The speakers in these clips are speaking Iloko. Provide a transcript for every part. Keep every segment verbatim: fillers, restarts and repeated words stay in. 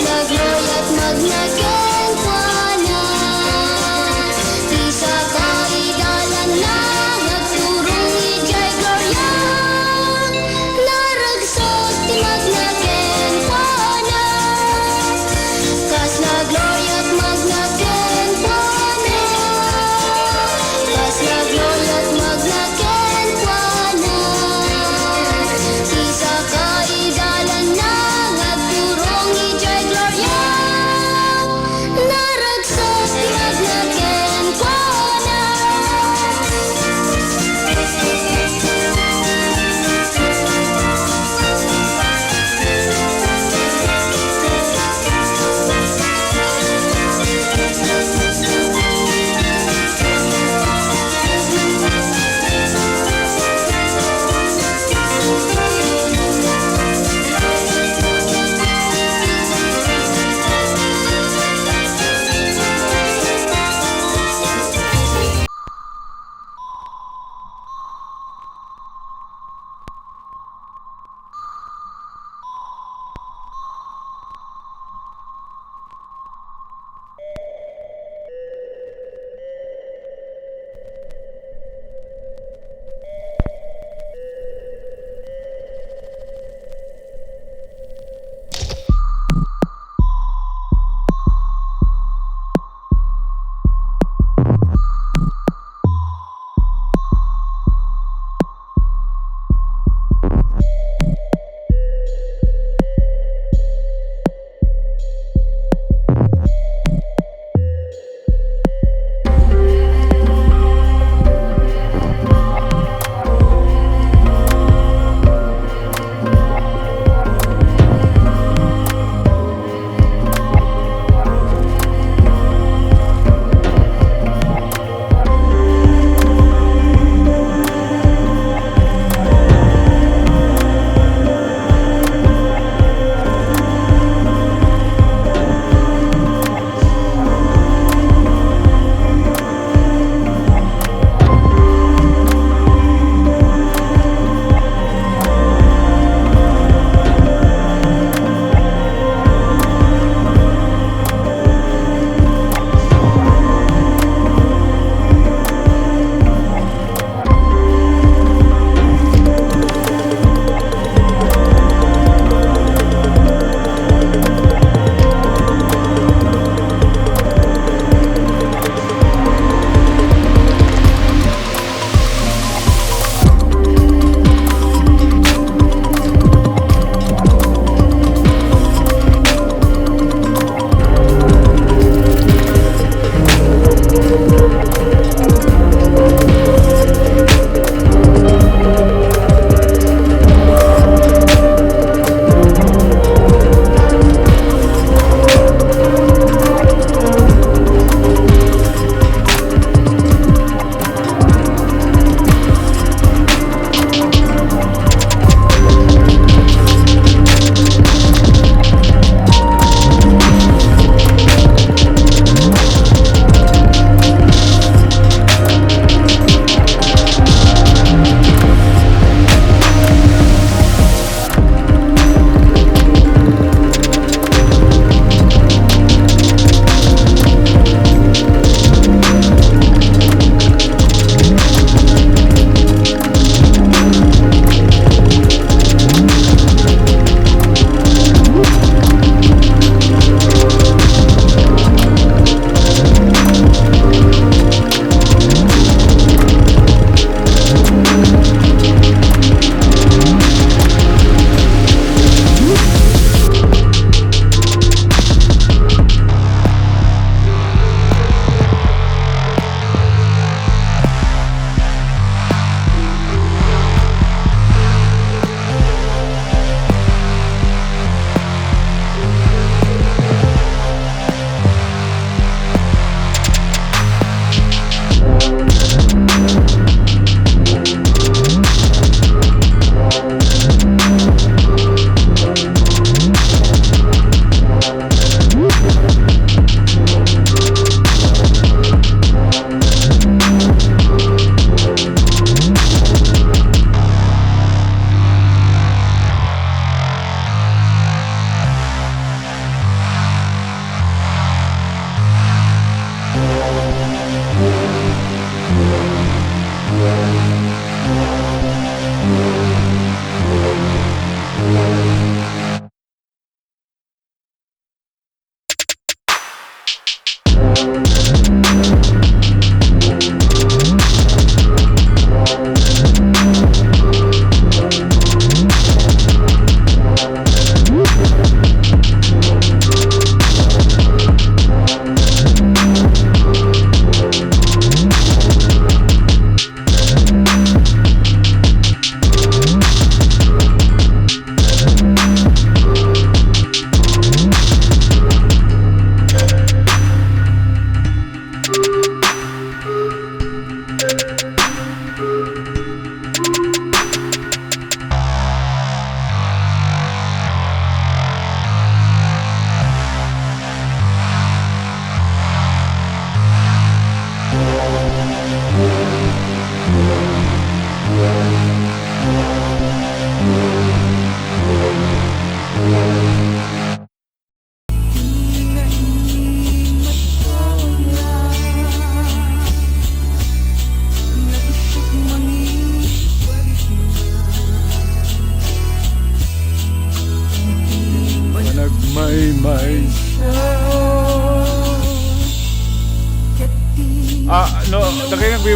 Nagloria't magna kenkuana, ti saka idalanna, nagturong idiay gloria. Naragsak ti magna kenkuana, kas nagloria't magna kenkuana, kas nagloria't magna kenkuana. Ti saka idalanna, nagturong idiay gloria.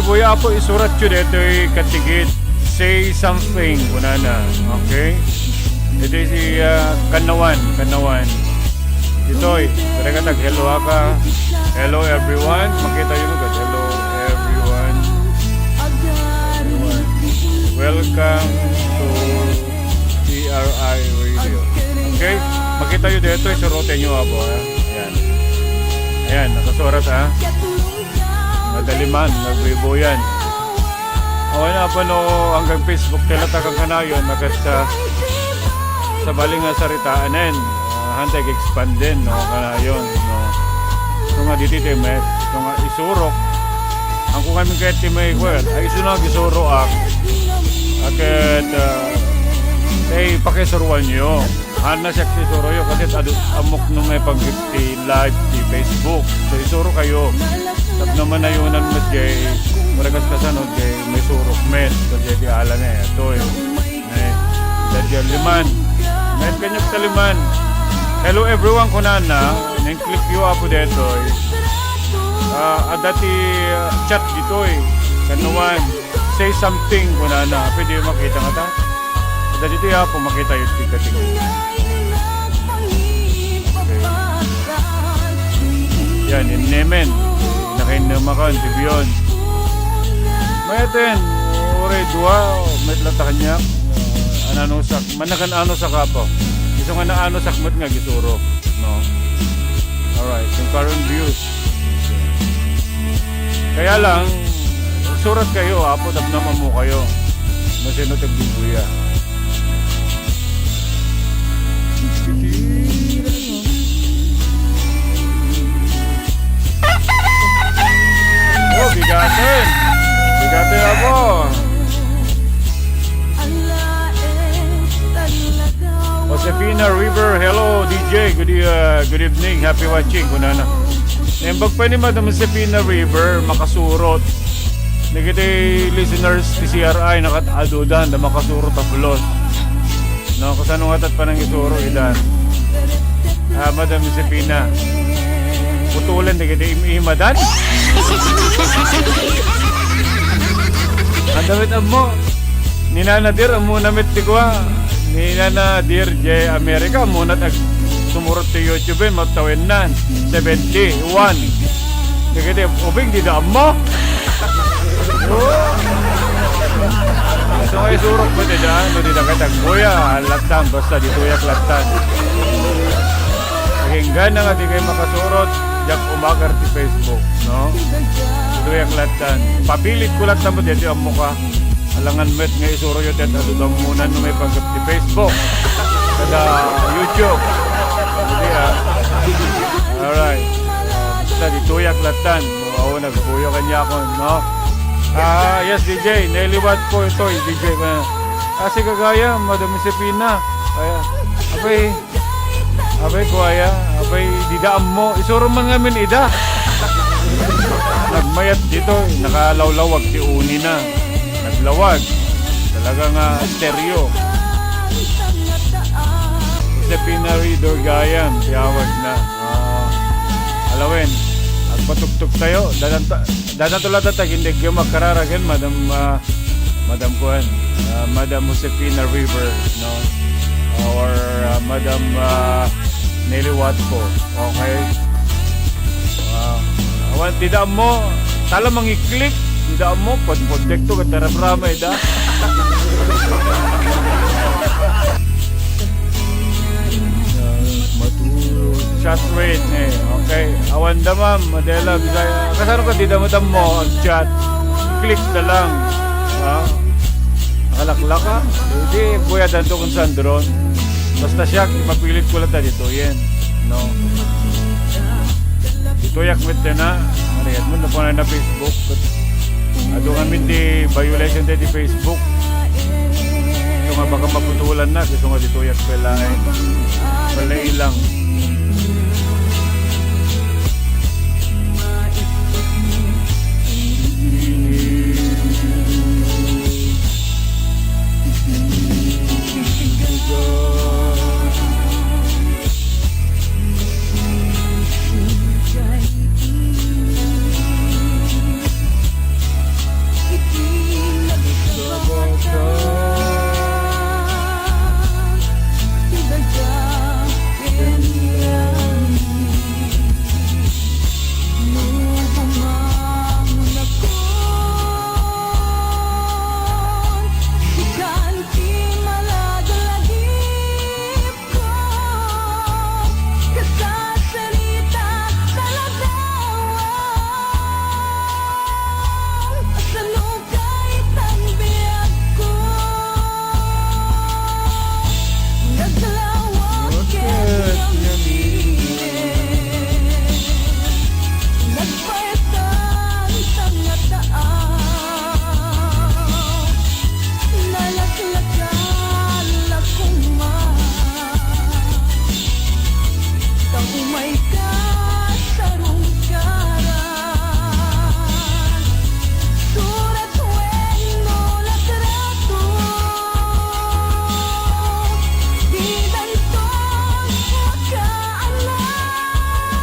Kuya Apo, isuratyo detoy katigit. Say something, kunana. Okay? Itoy si, ah, Kanawan, Kanawan. Itoy, pwede ka tag-hello ka. Hello, everyone. Makitayo no, hello, everyone. Everyone. Welcome to T R I Radio. Okay? Makitayo detoy, surotenyo, Apo, ha? Ayan. Ayan, nakasurat, ha? Madaliman, nagbubuyan. O, ano, Apo, no, hanggang Facebook, tila ta kanayon, agad sa, sabali nga sarita, anen, ah, hantay expanden, no, kanayon, no. So nga, diti ti met, so nga, isurok. Ang kung amin kayat ti may kwet, ay isu na, gisuro ak. Aket, ah, ay pakisuruanyo. Haan na siak ti isuroyo, kasi adu, ammok no maipanggep ti live ti Facebook. So, isurokayo. Tapno manayunan met jay, maragas kasano jay, maisurok met. So, jay ti ala ne, atoy. Ne, dadya liman. Met kaniak ta liman. Hello everyone, kunana, neng click yo, Apo, detoy. Ah, adda ti, ah, chat ditoy. Kanuan, say something, kunana. Pwede makita nga ta? Adda ditoy, Apo, makita yo ti katingin. Okay. Yan, innemen. Nakainnem ako, Tibion. Mayaten, uray dua, met latta kaniak. Ah, ananusak, managan anusak, Apo. Isu nga naanusak met nga gisuro, no? Alright, yung current views. Kaya lang, surat kayo, Apo, tapno ammo kayo. Masino tagbubuya. Oh, bigaten. Bigaten, Apo. Josefina River, hello, D J. Good, e- uh, good evening. Happy watching, kunana. Naimbag pay ni Madam Josefina River, makasurot. Dagiti listeners ti C R I, nakat-adudan, da makasurot a pulos. No, kasano nga tat panangisuro, ida? Ah, Madam Josefina. Putulan, dagiti im-imadan. Ang damit ammo. Ni Nana Dir, ammo na met ti kua. Ni Nana Dir, jay America, ammo na tag sumurot ti YouTube, eh, matawen na. Seventy-one. Dagiti, ubing, dida ammo. Oh. So, ay surok mo, dida, no, dida ka tagkuya, lattan, basta ditoyak lattan. Agingga na nga, di kayo makasurot, diak umagar ti Facebook, no? Ditoyak lattan. Papilit ko lattan mo, dito ammo ka. Alangan met nga isuro yo ti adu-, adu-, ammunan no maipanggep ti Facebook. Kada YouTube. Hindi, ah. Alright. Basta ditoyak lattan. Awan, nagpuyo kaniakon, no? Ah, yes, D J. Nailiwat ko ito, eh, D J. Ah, si Gagaya, Madam Josefina. Kaya, abay, Abay, kuaya, abay, dida ammo. Isuro man ngamin ida. Nagmayat dito, eh. Nakalawlawag ti uni na. Naglawag. Talaga nga stereo. Josefina Ridor Gayam, ti awag na. Ah, alawen, agpatugtog tayo. Dadan ta-, dadan to latta, tagindeg yung magkararagan, Madam, ah, Madam Kuan, ah, Madam Josefina River, no? Or, ah, Madam, ah, Nelly Watco. Okay? Ah, awan, dida mo, tala mangiklik, dida mo, pag-, pagdekto, katarap-ramay da. Matulog. Chat rate, eh. Okay. Awan da, ma'am. Adela, Bisaya. Kasano ka, dida mo, ag-chat. Click na lang. Ha? Nakalaklak ka? Hindi, kuya, danto kung saan doon. Basta siya, ipapilit ko lang ta dito. Yan. No? Ito, yak, met na. Ano yan? Muna po na na Facebook. Adu ngamin ti violation ti Facebook. So nga baka maputulan na, so nga ditoyak pelaen. Palay lang.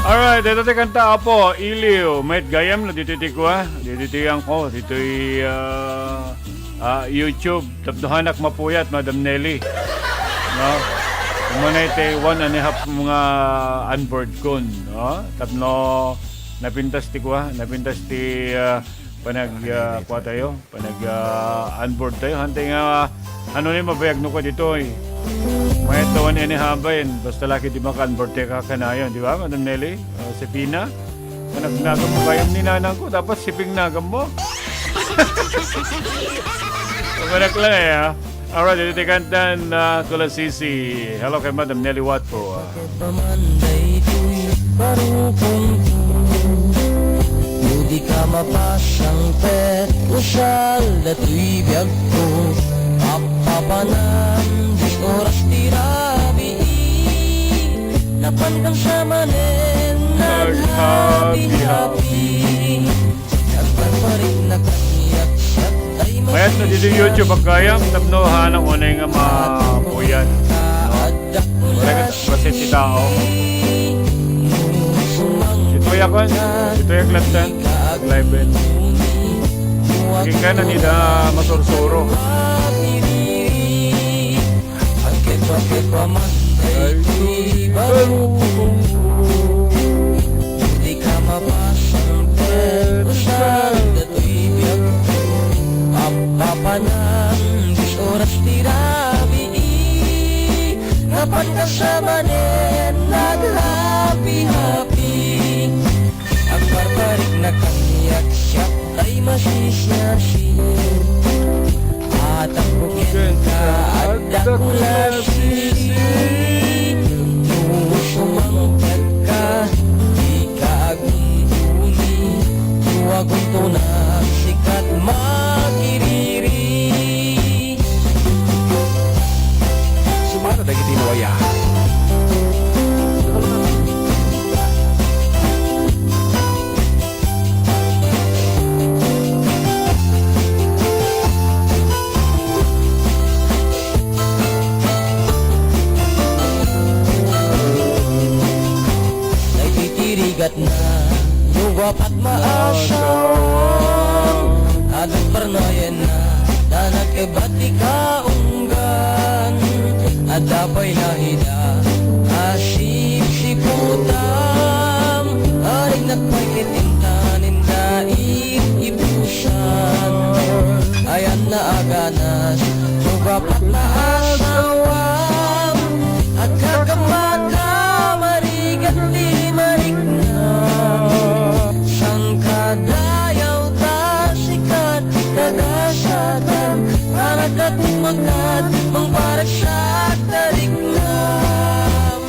Alright, ito ti kanta, Apo, Iliw. Met gayam no, ditoy ti kua, ditoy ti angko, ditoy, ah, ah, YouTube. Tapno hanak mapuyat, Madam Nelly. No? Umuna iti one and a half nga onboard kun, no? Tapno napintas ti kua, napintas ti, ah, panag, ah, kua tayo, panag, ah, onboard tayo. Hantay nga, ano ni mabayag no ka ditoy? Mayat tawan ini habain. Basta laki di maka-onboard tayo kakanayon, di ba, Madam Nelly? Ah, si Pina? Panag nagam mo kayo ni nanang ko, tapos siping nagam mo. Pamanak lang eh, ha? Alright, iti kantan na Kulasisi. Hello kay Madam Nelly Watpo. Paman daytoy barukongko. No di ka mapasang pet, usal datoy biagko. Appapanam, dis oras ti rabii. Napan kang sa manen, naghabi-habi. Mayat na dito YouTube, agayam, tapno hanang unay nga mapuyan. No? Wala ka, basta ti tao. Ito yakon, ito yak latan, live in. Akin ka na nila masursuro. Ay, di ka mapasang pet, usal datoy biagko. Appapanam, dis oras ti rabii. Napan ka sa manen, naghapi-hapi. Agparpariknak kaniak, siak tay masisiasi. Atangko kenka, adda kulasisi. No sumangpet ka, di ka agunduni. No aguntonak, sika ti makiriri. Sumara dagiti nawaya. Daytoy ti rigatna, no guapat maasawam, a nagparnayenna, ta nagkebat ti kaunggan. Adda pay la ida a sipsiputam, arignak pay ket intanin da ipusan. Ayanna a ganas, no guapat maasawam, agkakamaka marigat ti marikna. Sangkadayaw ta sika ti kagasatan, para ka ti makat, mangparagsak ta riknam.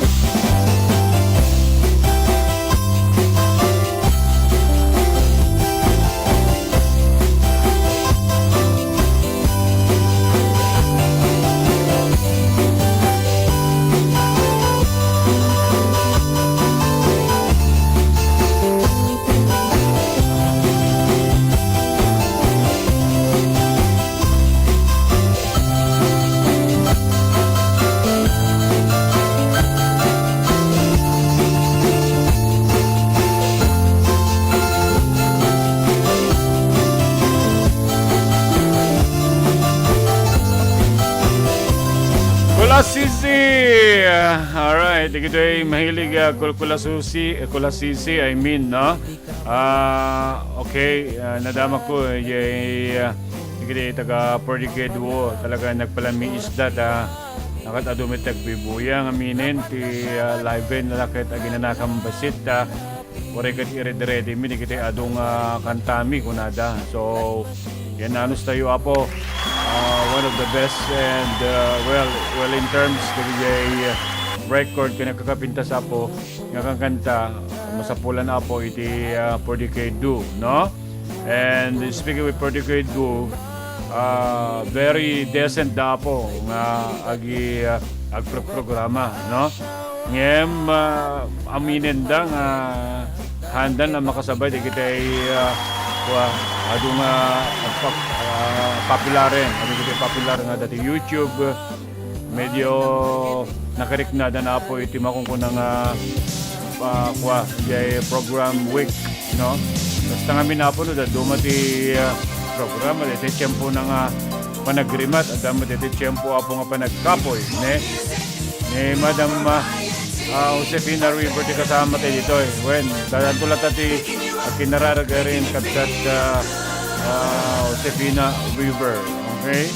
Kulasisi! Alright, dagitoy mahilig, ah, kul-, kulasusi, eh, kulasisi, I mean, no? Ah, okay, ah, nadama ko, eh, ah, dagiti taga Portuguese Duo, talaga nagpalamiisda ta nakat adu met ti agbibuyang aminen ti, ah, live na ket aginanakan bassit, ah, uray ket i-ready-ready mi dagiti adu nga kantami kunada. So, yan, anus tayo, Apo. Ah, one of the best and, ah, well, well, in terms dagiti, ah, record ken nagkakapintas, Apo, nga kankanta, masapulan, Apo, iti, ah, Portuguese Duo, no? And speaking with Portuguese Duo, ah, very decent da, Apo, nga agi, ah, agproprograma, no? Ngem, ah, aminen da nga haandan a makasabay dagiti, ah, kua, adu nga agpap-, ah, popularen, adu dagiti popular nga dati YouTube, medyo nakariknada na, Apo, iti makunkuna nga ah, kua, jay program week, no? Basta ngamin, Apo, no, dadduma ti, ah, program, adda ti tiempo na nga panagrimat, adda met ti tiempo, Apo, nga panagkapoy, ne? Ni Madam, ah, ah, Josefina River ti kasama tayo ditoy. Wen, dadanto latta ti, ah, kinararag rin kabsat, ah, ah, Josefina River. Okay?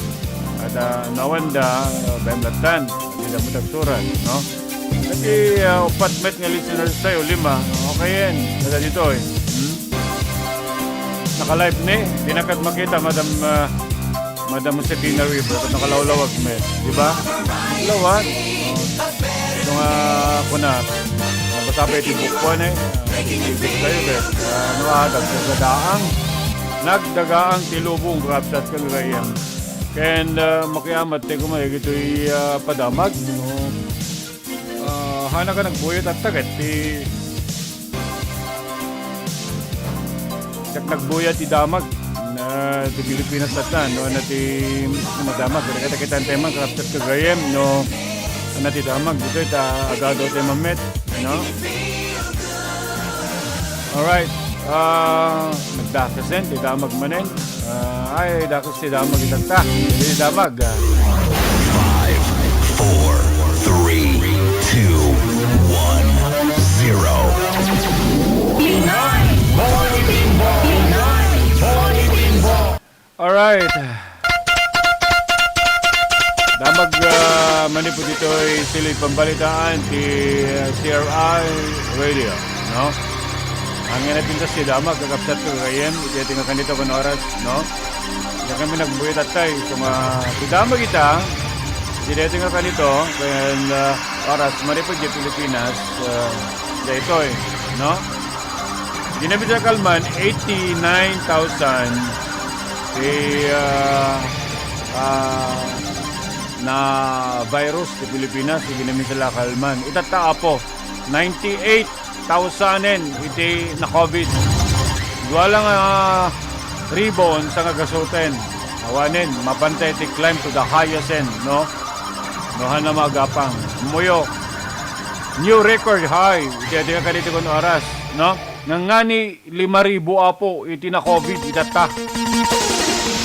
At, ah, nawanda, ah, bayam lattan, di da matagsuran, no? Iti, ah, upat met nga listeners tayo, lima. Okay yan. Kada dito eh. Hmm? Naka-live ni. Di na kat makita, Madam, ah, Madam Josefina River. Kat nakalawlawag met. Di ba? Lawag. Oh. Ito nga, kuna, nabasa pa iti bukwan eh. Ah, iti kayo, eh. Ah, ano, ah, nagdagaang. Nagdagaang ti lubong, kapsat, kagagayan. Ken, ah, makiamat ti kumay, ito'y, ah, padamag, no? Ah, hana ka nagbuyat at taget ti, sak nagbuyat ti damag na ti Pilipinas at no, na ti madamag. Kaya kita man, karaptat kagayem, no, na ti damag. Dito, ita, agado ti mamet, no? Alright. Ah, nagdakasen, ti damag manen. Ah, ay, dakas ti damag itagta. Ti damag, ah. Five, four, three, two, one, zero. Pinay Ball Bimbo! Pinay Ball Bimbo! Alright. Damag, ah, manipud ditoy silid pambalitaan ti, ah, C R I Radio, no? Ang nga napintas ti damag, kakabsat ko kayem, iti ating nga kanito kun oras, no? Diyan kami nagbuyat atay, so nga, ti damag ita, iti ating nga kanito, kun, ah, oras, manipud di Pilipinas, ah, daytoy, no? Ginamit sa kalman, eighty-nine thousand ti, ah, ah, na virus ti Pilipinas, iti namin sila kalman. Itatta, Apo, ninety-eight thousand iti na-covid. Dua lang, ah, ribon sa nga gasuten. Awanen, mapantay ti climb to the highest end, no? No, hana magapang. Muyo. New record high. Iti, iti ka kaditi kun oras, no? Nangngani lima ribu, Apo, iti na-covid itatta.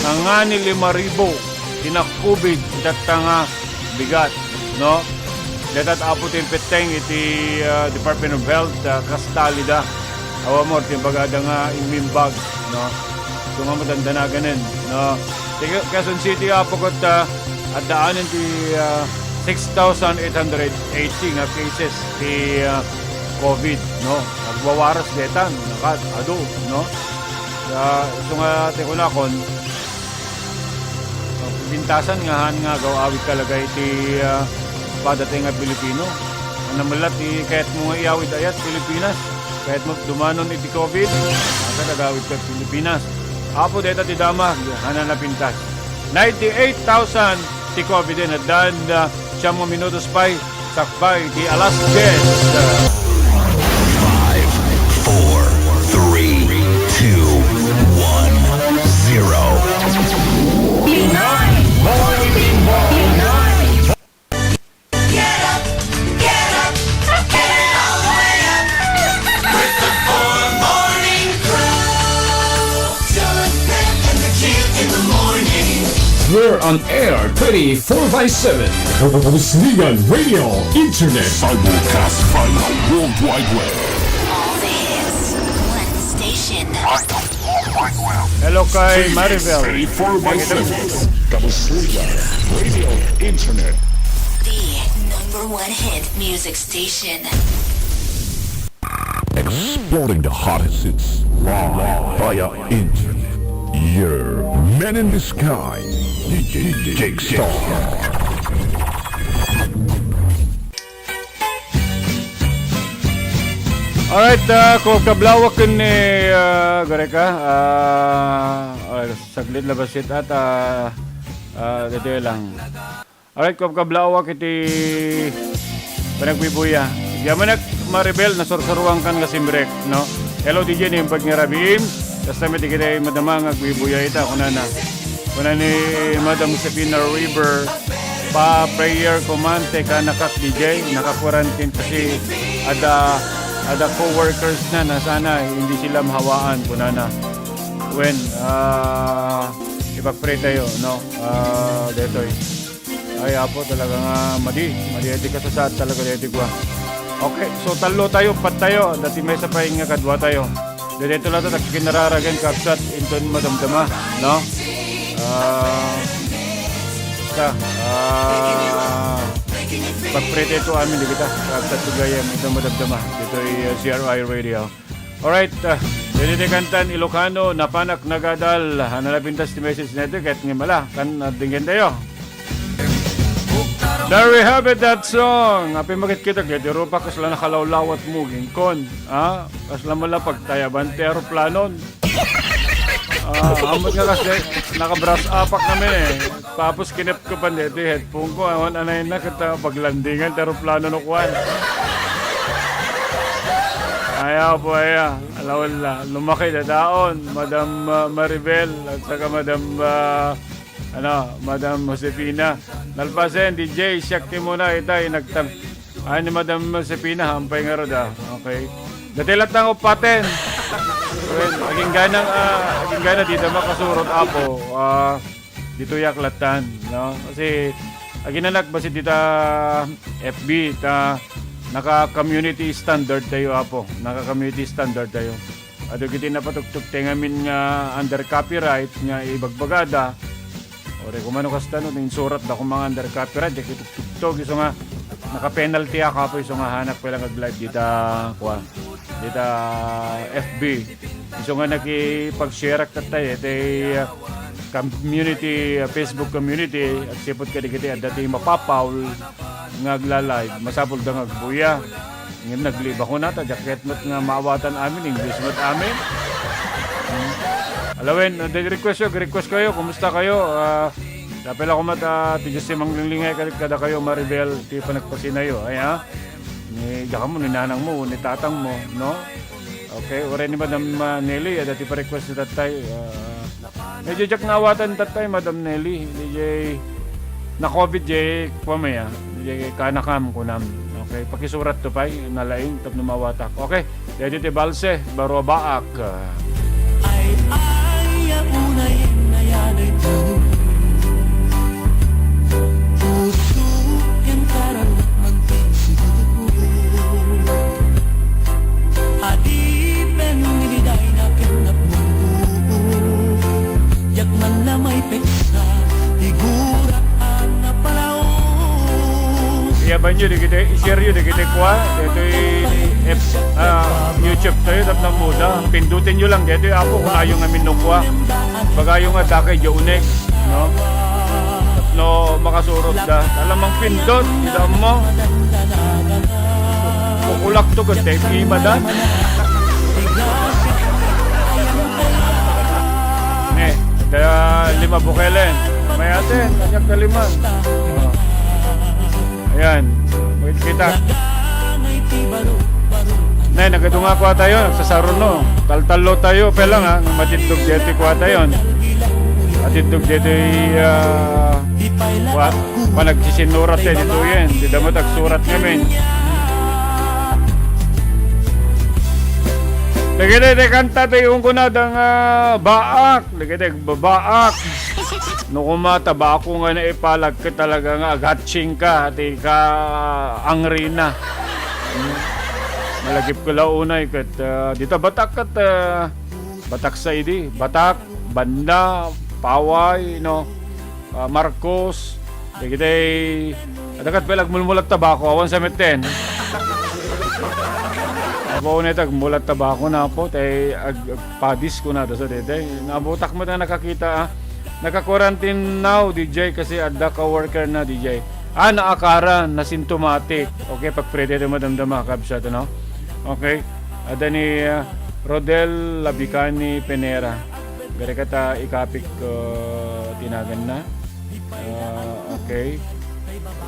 Nangngani lima ribu iti na-covid itatta nga bigat, no? Datat, Apo, ti impetteng iti, ah, Department of Health, ah, kastalida. Awan mo, ti bagada nga immimbag, no? Ito nga madandanaganen, no? Ti Quezon City, Apo, ket, ah, addaanen ti, ah, six thousand eight hundred eighty nga cases ti, ah, covid, no? Agwawaras daytan, nakad, adu, no? Sa, isu nga ti kunakon, pintasan nga han nga agaw-awid talaga iti, ah, padati nga Pilipino. Ano man la't ti kayat mo nga iawid ayat Pilipinas? Kayat mo dumanon iti covid? Asa nagawid ka Pilipinas? Apo, deta ti damag, hana napintas. Ninety-eight thousand ti covid in, addan, ah, siam nga minutos pay, sakbay ti alas dies. Five, four, three, two, one, zero. Pinay! Morning Bimbo! Pinay! Get up, get up, get all the way up. With the four morning crew. Joseph and the Chill in the morning. We're on air twenty-four by seven. Kabusligan Radio Internet. Simulcast via World Wide Web. All the hits, one station. Hello kay Maribel. Twenty-four by seven. Kabusligan Radio Internet. The number one hit music station. Exploring the hottest hits live via internet. Your man in the sky, D J Jake Star. Alright, ah, kung kablawak ni, ah, Goreka, ah, alright, saglit labas it at, ah, ah, dito lang. Alright, kung kablawak iti panagbibuya. Diya manak Maribel, nasursuruan kan nga simrek, no? Hello, D J, naimbag nga rabiim. Basta may di kita madama nga agbibuya ita, kunana. Kuna ni Madam Josefina River, pa prayer ko man, teka, nakak D J, naka-quarantine kasi ada, Ada co-workers na, na sana hindi sila mahawaan, kunana. Wen, ah, ipagpray tayo, no? Ah, detoy. Ay, Apo, talaga nga madi. Madi, di kasasaad talaga, deti gua. Okay, so tallo tayo, pat tayo. Dati may isa pa nga kadwa tayo. Dito lang ito, nagkinararagan, kapsat, inton madamdama, no? Ah, basta, ah, pagprete ito amin, di kita. Kapsat, tugayam, inton madamdama. Dito ay, ah, C R I Radio. Alright, ah, dito ti kantan Ilocano, Napanak Nagadal. Ano na pintas ti message na ito? Kahit nga mala, kan, ah, dinggan tayo. There we have it, that song. Apay makitkitak, deti rupa, kasla nakalawlawat mo, gingkon. Ah, kasla malapag tayaban ti aeroplanon. Ah, amot nga kasi, naka-brass apak namin eh. Tapos kinep ko pa deti headphone ko, awan anay na kita paglandingan ti aeroplano no kwan. Ayaw po, aya. Alawala. Lumaki na taon, Madam, ah, Maribel, at saka Madam, ah, ano, Madam Josefina. Nalpasen, D J, siak ti muna itay, nagtam-, ay, ni Madam Josefina, hampay nga rod, ah. Okay. Dati lang tang upaten. Well, aging ganang, ah, aging gana, di ta makasurot, Apo. Ah, ditoy aklatan, no? Kasi, aginanak, basi dita F B, ta, naka-community standard tayo, Apo. Naka-community standard tayo. Adu kiti napatuktuk ti ngamin nga under copyright nga ibagbagada. Ore, kumano kasta, no, insurat da kung mga under copyright, di kituktugtog, iso nga, naka-penalty ako, Apo, iso nga hanak pala nga live dita, kwa, dita F B. Iso nga nakipag-share ak tattay, iti, uh, community, uh, Facebook community, agsipud kadagiti adda ti mapapaul nga agla-live, masapul da nga agbuya. Ngem nagliba ko na, ta diak ket met nga maawatan amin, English met amin. Hmm. Alawen, uh, the request yo, request kayo, kumusta kayo? Ah, dapel ako met, ah, ti Diyos ti manglinglingay kad-, kada kayo, Maribel, ti panagpasinayo, ay, ha? Ni, diak mo, ni nanang mo, ni tatang mo, no? Okay, uray ni Madam, ah, Nelly, adda ti pa-request ni Tatay. Ah, medyo diak naawatan Tatay, Madam Nelly. Di jay na-covid jay kuam aya. Di jay kanakam kunam. Okay, pakisurat to pay, nalaing tapno maawatak. Okay, daytoy ti balse, Baro a Baak. Ay, ay, a unay nayaday to. Puso ken kararag mantin siguro. Adipen ni dayna ken napno. Diak man la maipeksa, ti gura a napalaos. Iyaban yo dagiti, i-share yo dagiti kua, daytoy F-, ah, YouTube tayo, tapno muda. Pindutin yo lang, daytoy Apo, kunayo nga minukua. Bagayo nga dakay, Jonex, no? Tapno makasurot da. Alam mang pindot, damo. Kukulak to, good time, imadan. Eh, da lima bukelen. May atin, kanyang kaliman. Oh. Ayan, wait kita. Nay, nagatunga kua tayo, nagsasaruno. Taltallo tayo, pela nga, matiddog deti kua tayo. Matiddog deti, ah, kua, panagsisinura tayo dito yan. Di damat agsurat ngamin. Dagiti ti kanta ti ungkuna dang, ah, baak, dagiti babaak. No kuma, tabako nga naipalag ka talaga nga agatsing ka, ti ka angrina. Hmm. Malagip ka la unay ket, ah, dita Batak ket, ah, Batak sa idi, Batak, Banda, Paway, no? Ah, Marcos, dagitay, adakat pay agmulmulat tabako, awan sa metten. Apo, unay ta agmulat tabako na po, tay ag-, agpadis ko na, da sa daytay. Nabutak mo ta nakakita, ah. Naka-quarantine now, D J, kasi adda ka worker na, D J. Ah, naakara, na symptomatic. Okay, pagprede tayo madamdama, kabsat, ano? Okay. Ada ni, ah, Rodel Labicani Penera. Gari ka ta ikapik, ah, tinagan na. Ah, okay.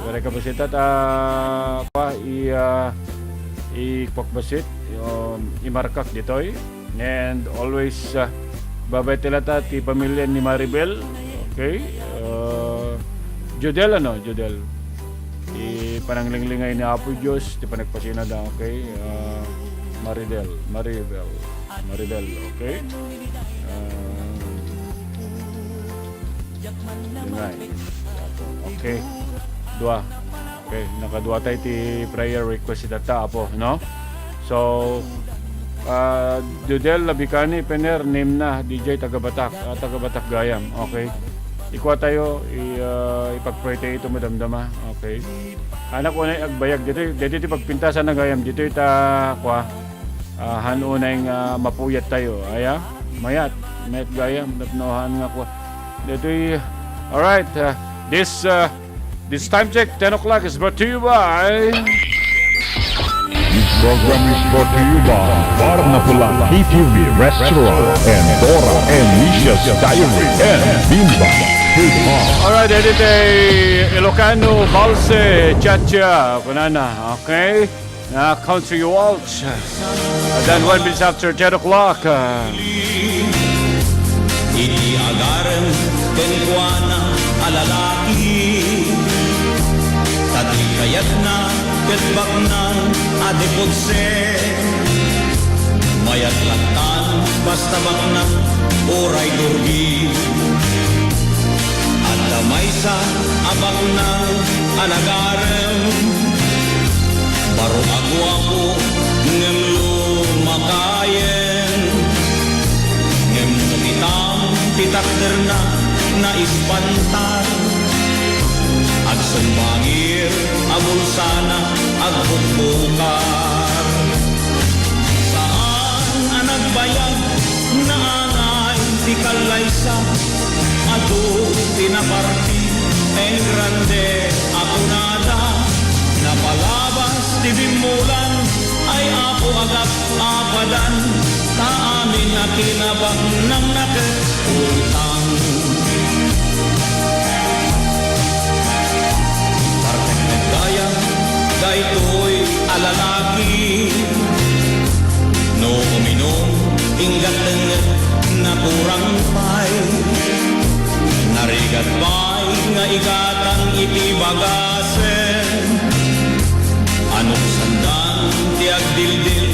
Gari ka basita ta, pa, i, ah, i-, kwak basit, um, imarkak ditoy. And always, ah, babay ti lata ti pamilya ni Maribel. Okay? Ah, Jodel, ano? Jodel. Ti pananglinglingay ni Apo Dios, ti panagpasinada, okay? Ah, Maridel, Maribel, Maribel, okay? Ah, deny. Okay. Dua. Okay, nakadua tayo ti prayer request ita, Apo, no? So, ah, Dudel Labicani, Pener, Nimna, D J, taga Batak, ah, taga Batak gayam, okay? Ikua tayo, i-, ah, ipag-pray tayo ito, madamdama, okay? Anak, unay agbayag, dito, dito ti pagpintasan na gayam, dito ita, kua, ah, han unay nga mapuyat tayo, aya? Mayat, mayat gayam, napnohan nga kua. Dito, alright, ah, this, ah, This time check, ten o'clock, is brought to you by This program is brought to you by Bar Napulang K T V Restaurant and Dora and Nisha's Diary and Bimba Food Hall. Alright, dagiti Ilocano, Balse, Cha-Cha, kunana, okay? Na country waltz. Then one minutes after ten o'clock. Iti agarem kenkuana a lalaki, ta ti kayatna ket baknang a depotse. Mayat lattan basta baknang uray durgi. Adda maysa a baknang a nagarem, baro a guapo ngem lumakayen. Ngem no kitam ti takderna, naispantar. Agsumbangir a bulsana, agbukbukar. Saan a nagbayag, naangay ti kallaysa. Adu ti naparti, engrande a kunada. Napalabas ti bimmulan, ay Apo, agap-apadan, ta amin a kinabaknangna ket utang. Partek met gayam daytoy a lalaki. No uminum, inggatenget, nakurang pay. Narigat pay nga igatang iti bagasen. Anuksandan ti agdildil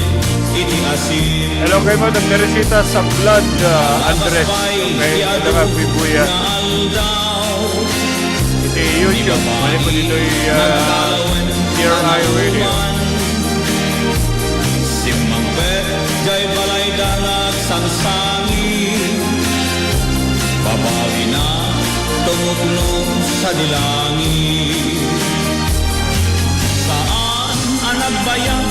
iti asin. Hello kay Madam Teresita Sablad, ah, Andres. Okay, ito nga, Bibuya. Iti YouTube, mali po ditoy, ah, Dear Eye Radio. Simmangpet jay balayda nga agsangsangi. Babawina, tumukno sadi langit. Saan a nagbayag,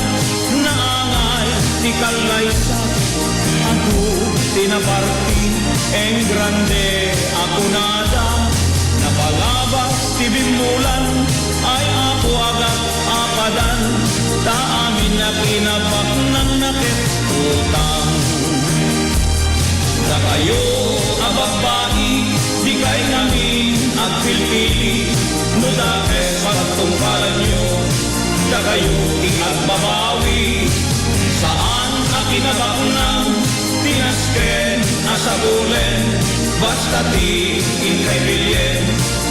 naangay ti kallaysa. Adu ti naparti, engrande a kunada. Napalabas ti bimmulan, ay Apo, agap-apadan, ta amin a kinabaknangna ket utang. Dakayo a babbai, dikay ngamin agpilpili, no dakes pagtungpalanyo, dakayo ti agbabawi. Saan a kinabaknang ti nasken a sapulen, basta ti inkay bilien,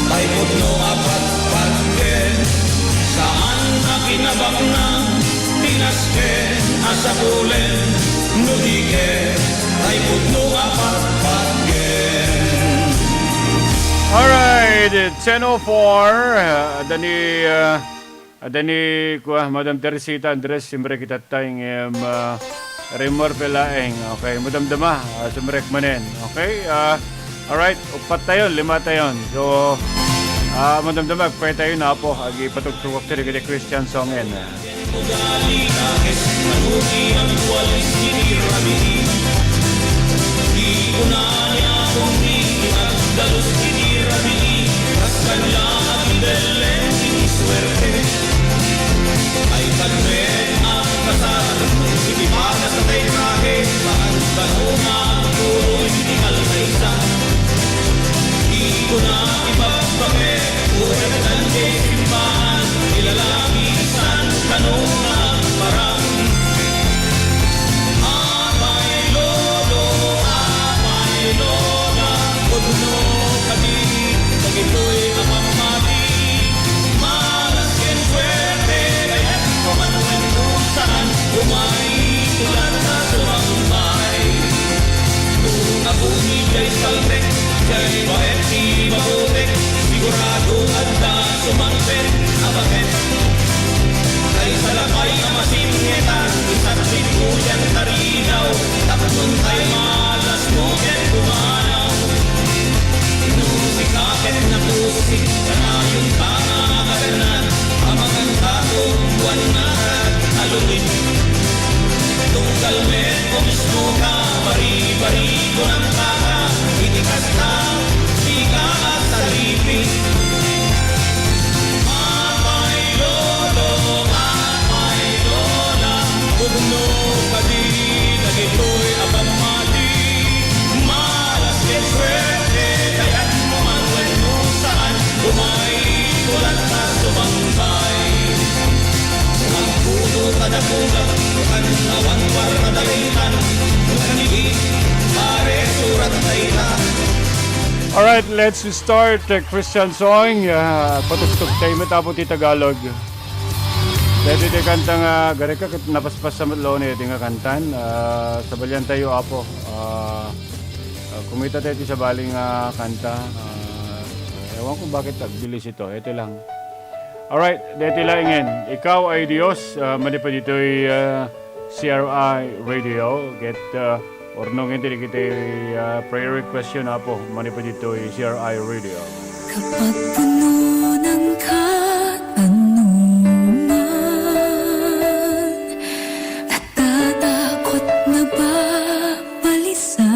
tay pudno a patpatgen. Saan a kinabaknang ti nasken a sapulen, no di ket tay pudno a patpatgen. Alright, ten oh four, uh, adda ni, uh, adda ni, kua, Madam Teresita Andres, simrek itattay ngem, uh, rimor pelaeng. Okay, madamdama, uh, simrek manen. Okay, uh, alright, upat tayon, lima tayon. So, uh, madamdama, agpay tayo na po, agipatugtugak tayo kiti Christian song en. Ugali, dakes, manuki, agwalis iti rabii. Di kunana, kung di agdalus iti rabii, kas kaniak a kibelleng iti suerte. Ay, kadmet, agkasar, iti padas a tay trahe, saan kano nga agturo iti kalkaysa. Di kuna ti babbake, uray kadante simbahan, ti lalaki, saan kano nga agparang. A, Baet ti mabutik, sigurado adda sumangpet a baket. Kaysa lakay a masingetan, isatsikko dian taridaw, tapno tay malas mo ket pumanaw. No sika ket napusik, kanayon ka nga agarnan, amangan ka ket kuan nga alulid. Tunggal met kumismo ka, bari-bari ko nang kaka, iti kasta, di ka asaripi. Apay lolo, apay lola, pudno kadi dagitoy a pammati. Malas ket suerte, kayatmo man wenno saan, umay ko lantas sumangpay. Ang puno kada bulag, kan awan paradalingan, kanigi, pare, surat na ita. Alright, let's start the Christian song. Ah, patugtog tayo met, Apo, ti Tagalog. Dahil iti kanta nga, gari ka, ket napaspas sa met law na iti nga kantan. Ah, sabalian tayo, Apo. Ah, ah, kumita tayo ti sabali nga kanta. Ah, ewan ko bakit agbilis ito. Ito lang. Alright, dahil laingen. Ikaw ay Dios, ah, manipud ditoy, ah, C R I Radio. Get, ah, Urnongen ti dagiti, ah, prayer request yo, Apo, manipud ditoy C R I Radio. Kapag puno ng katanungan at tatakot na babalisan,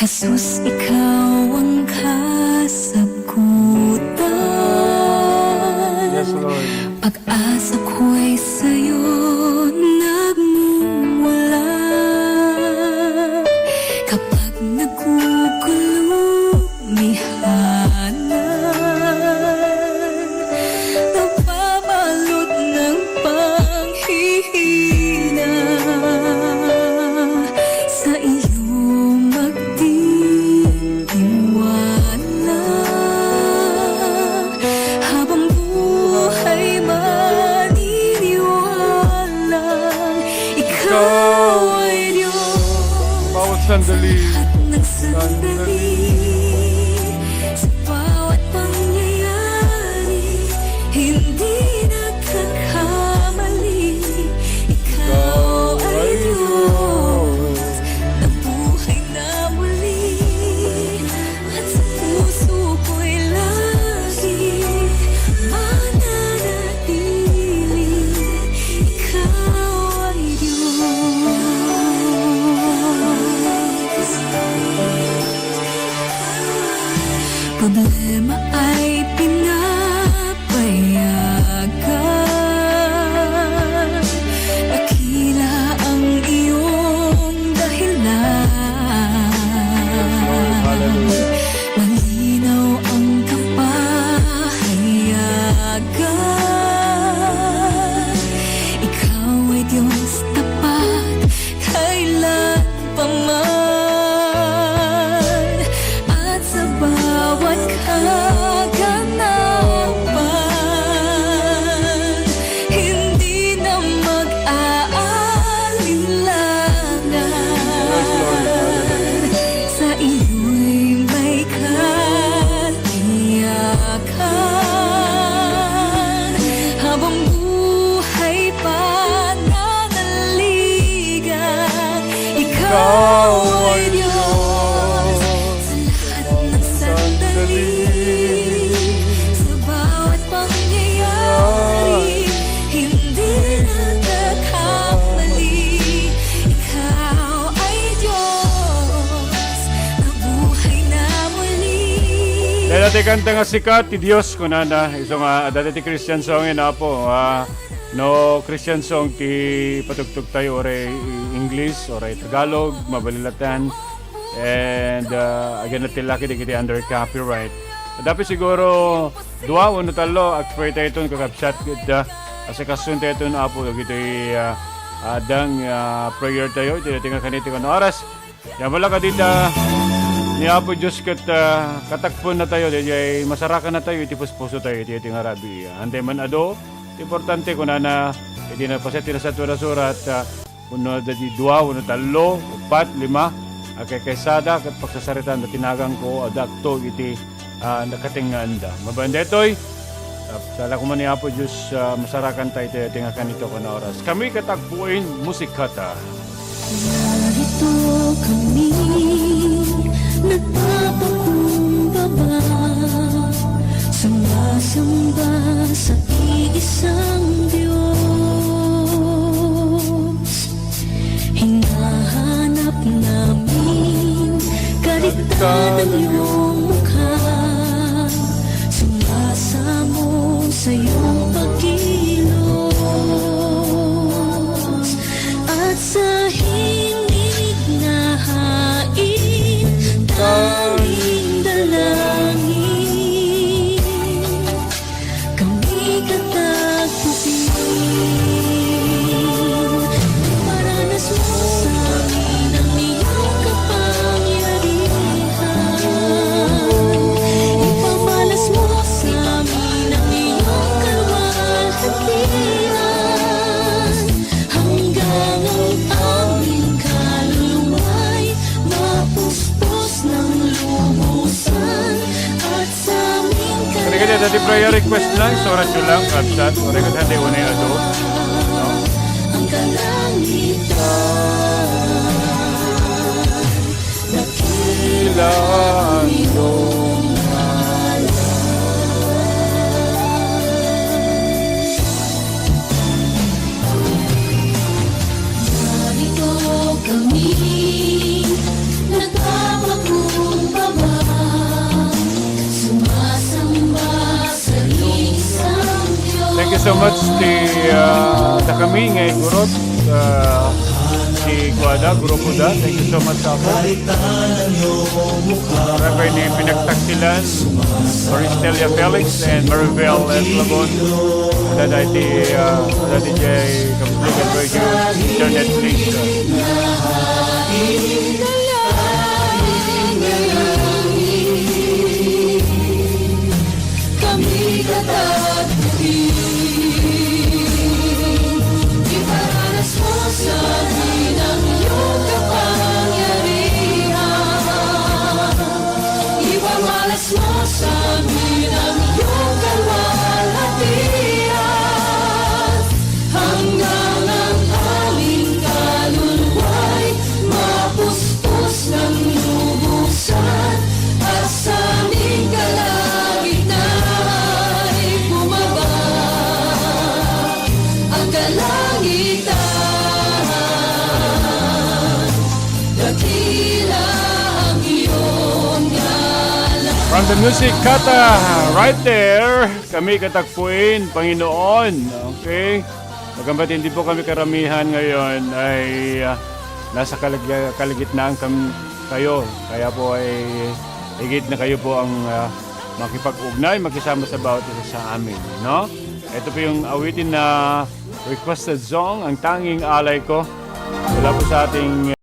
Jesus, ikaw ang kasagutan. Yes, Lord. Pag-asa ko'y sa'yo nagmumula. Kapag nagugulo, mihanan, nababalot ng panghihina, sa iyo magtitiwala. Habang buhay maniniwalang ikaw ay Diyos. Bawat sandali. Lahat ng sandali, sa bawat pangyayari, hindi nagkakamali. Ikaw ay Diyos, nabuhay na muli. At sa puso ko'y lagi mananatili, ikaw ay Diyos. Problema ay pinapayagan, dakila ang iyong dahilan. Yes, Lord. Hallelujah. Malinaw ang kapahayagan. Ikaw ay Diyos tapat, kailan pa man at sa bawat kaganapan, hindi na mag-aalinlangan. Yes, Lord. Sa iyo'y may katiyakan. Habang buhay pa nanaligan, ikaw ay Diyos. Sa lahat ng sandali, sa bawat pangyayari, hindi nagkakamali. Ikaw ay Diyos, nabuhay na muli. Dahil iti kanta nga sikat, ti Diyos, kunana, isu nga, adda ti Christian song, ina, Apo, ah, no Christian song ti patugtog tayo, uray English, uray Tagalog, mabalin latta. And, ah, again, natillaki dagiti under copyright. Dapat siguro dua wenno tallo, expert tayo iton, kakabsat, ket, ah, asikason tayo iton, Apo, dagiti, ah, adda nga, ah, prayer tayo, iti, iti nga kanito, kano oras. Yaman lang kadita ni Apo Diyos ket, ah, katakpon na tayo, daydiay masarakan na tayo, iti puspuso tayo, iti, iti nga rabii. Antay man adu, importante, kunana, iti napasat ti Nasantoan a Surat, ah, wenno daydi dua, wenno tallo, upat, lima, a kaykaysada ket pagsasaritaan da ti naganko, adakto iti, ah, nakatengngaanda. Mabaen daytoy, ah, sala koma ni Apo Dios, ah, masarakanta iti, iti nga kanito ken oras. Kami ket agpuin, musikata. Narito kami nagpapakumbaba, sumasamba sa iisang Dios. Hinahanap namin karitan ng iyong mukha, sumasamo sa iyong pagkilos, at sa himig na hain, tanging dalangin. Kami katagpuin, iparanas mo sa amin ang iyong kapangyarihan. Ipamalas mo sa amin ang iyong kaluwalhatian. Hanggang ang aming kaluluwa'y mapuspos ng lubusan at sa aming Kani kadi, dati prayer request na, isuratyo lang, kabsat, o record hande unay adu. Ang kalangitan, dakila ang iyong ngalan. Narito kami, nagpapakumbaba, sumasamba sa isang Diyos. Thank you so much ti, ah, da kami nga igurot, ah, ti kuada, grupo da. Thank you so much, Apo. Reverend ni Pinagtaksilan, Maristelia Felix, and Maribel Eslabon. Ada da iti, ah, ada di jay Kabubligan Radio internet link. Kami katagpuin, iparanas mo sa amin ang iyong kapangyarihan. Ipamalas mo sa amin ang iyong kaluwalhatian. Hanggang ang aming kaluluwa'y mapuspos ng lubusan, at sa aming kalangitan'y bumaba ang kalangitan. Dakila ang iyong ngalan. From the music, Kata, right there. Kami katagpuin, Panginoon. Okay? Bagamat hindi po kami karamihan ngayon, ay, ah, nasa kalig-, kaligitnaan kam-, kayo. Kaya po ay higit na kayo po ang, ah, makipag-ugnay, makisama sa bawat isa sa amin, no? Ito po yung awitin na requested song, Ang Tanging Alay Ko. Wala po sa ating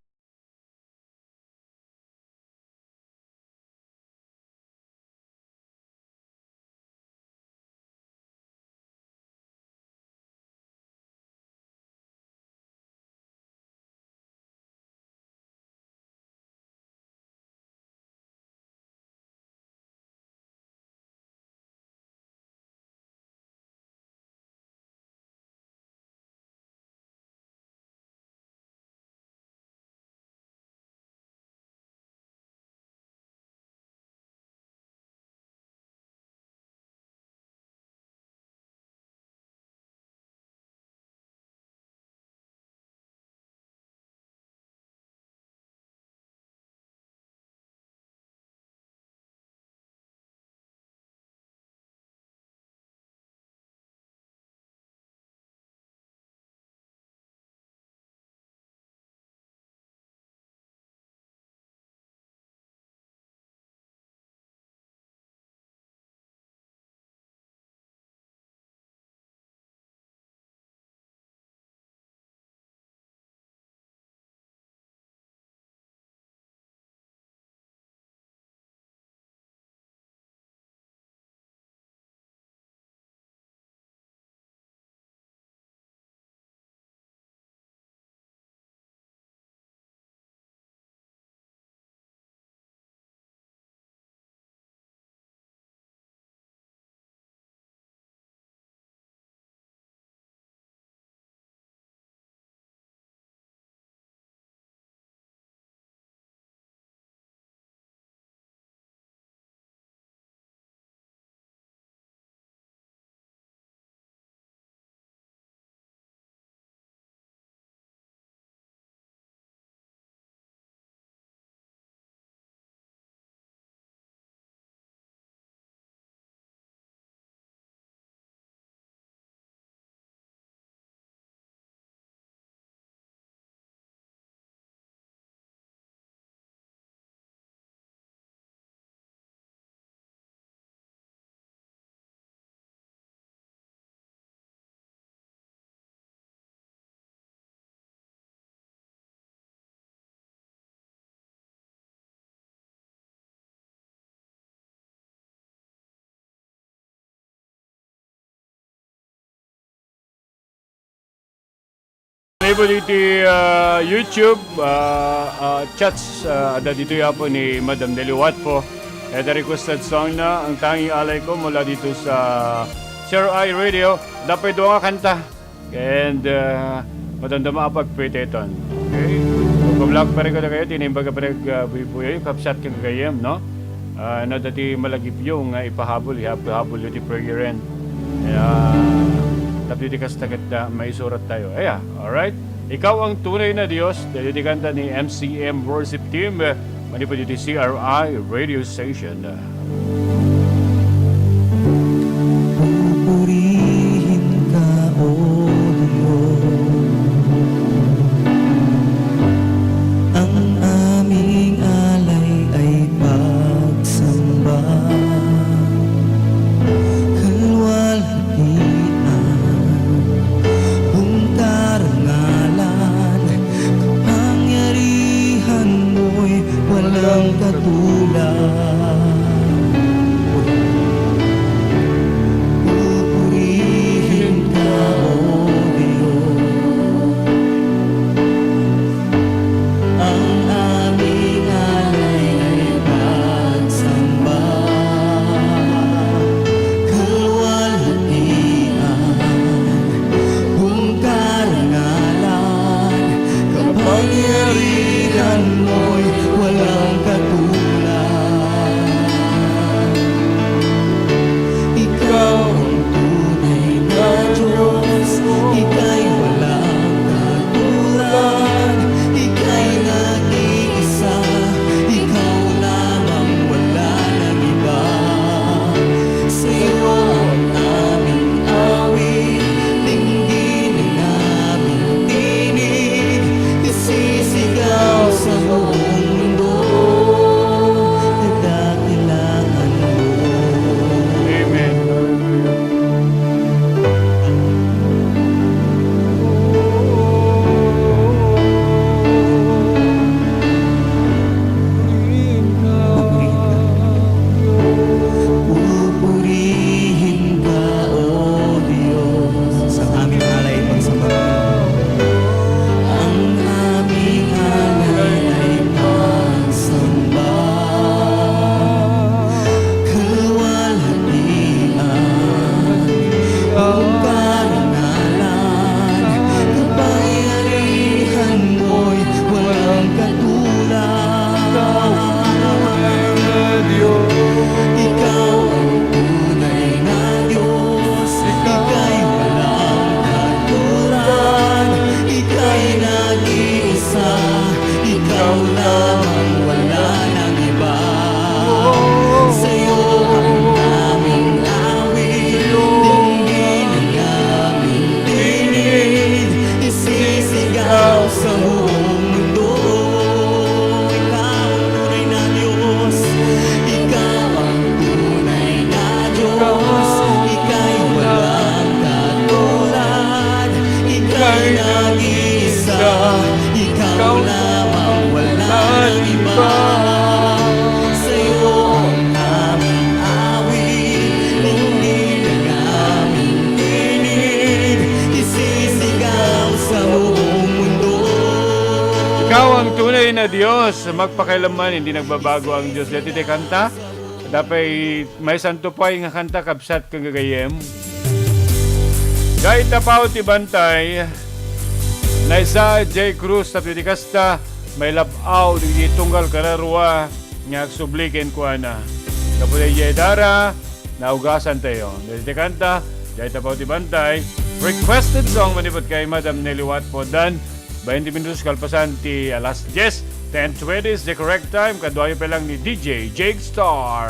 Manipud iti, ah, YouTube, ah, ah, chats, ah, adda ditoy apo ni Madam Nelly Watpo. Iti requested song na, Ang Tanging Alay Ko, mula dito sa C R I Radio. Adda pay dua nga kanta. And, ah, madamdama a pagpiteton. Okay? Pagpablak pa rin ko na kayo, tinimbaga pa rin, ah, buy-buy, kapsat kang gayam, no? Ah, no, dati malagipyo nga ipahabol, ihabol, ihabol, ti prayer end. Kaya, tapno ti kasta ket, ah, maisurat tayo. Aya, alright? Ikaw ang tunay na Diyos, dahil ti kanta ni M C M Worship Team, eh, manipud iti C R I Radio Station. Pupurihin ka, O Dios, ang aming alay ay pagsamba. Kalwalhatian, pungkarangalan, kapangyarihan mo'y walang katulad. Pupurihin ka, O Dios. Ang aming alay ay pagsamba, kalwalhatian, pungkarangalan, kapangyarihan mo'y walang katulad. Ikaw ang tunay na Diyos, ika'y walang katulad, ika'y nag-iisa, ikaw lamang, wala nang iba. Sa'yo ang aming awit, dinggin ang aming tinig, isisigaw sa buong mundo, kadakilaan mo. Amen. Hallelujah. Pupurihin ka, O Dios. Ang aming alay, pagsamba. Ang aming alay ay pagsamba. Kalwalhatian, ang karangalan, kapangyarihan mo'y walang katulad. Ikaw ang tunay na Diyos, ika'y walang katulad, ika'y nag-iisa, ikaw lamang, wala nang iba. Sa'yo ang aming awit, dinggin ang aming tinig, isisigaw sa buong mundo. Ikaw ang tunay na Diyos, ikaw ang tunay na Diyos, ika'y walang katulad, ika'y nag-iisa, ikaw lamang, walang iba. Sa'yo ang aming awit, dinggin ang aming tinig, isisigaw sa buong mundo. Ikaw ang tunay na Diyos, magpakailanman, hindi nagbabago ang Diyos. Dati ti kanta, dapat may santo pay nga kanta, kabsat, kang gagayem. Jay Tapaw ti Bantay, Naisa J Cruz, tapno ti kasta, mailab-aw dagiti tunggal kararua nga agsubli kenkuana. Gapu daydiay dara, naugasan tayo. Dagiti kanta, Jay Tapaw ti Bantay, requested song manipud kay Madam Nelly Watpo. Dan, twenty minutes kalpasan ti alas dies, ten twenty is the correct time. Kaduayo pa lang ni D J Jake Star.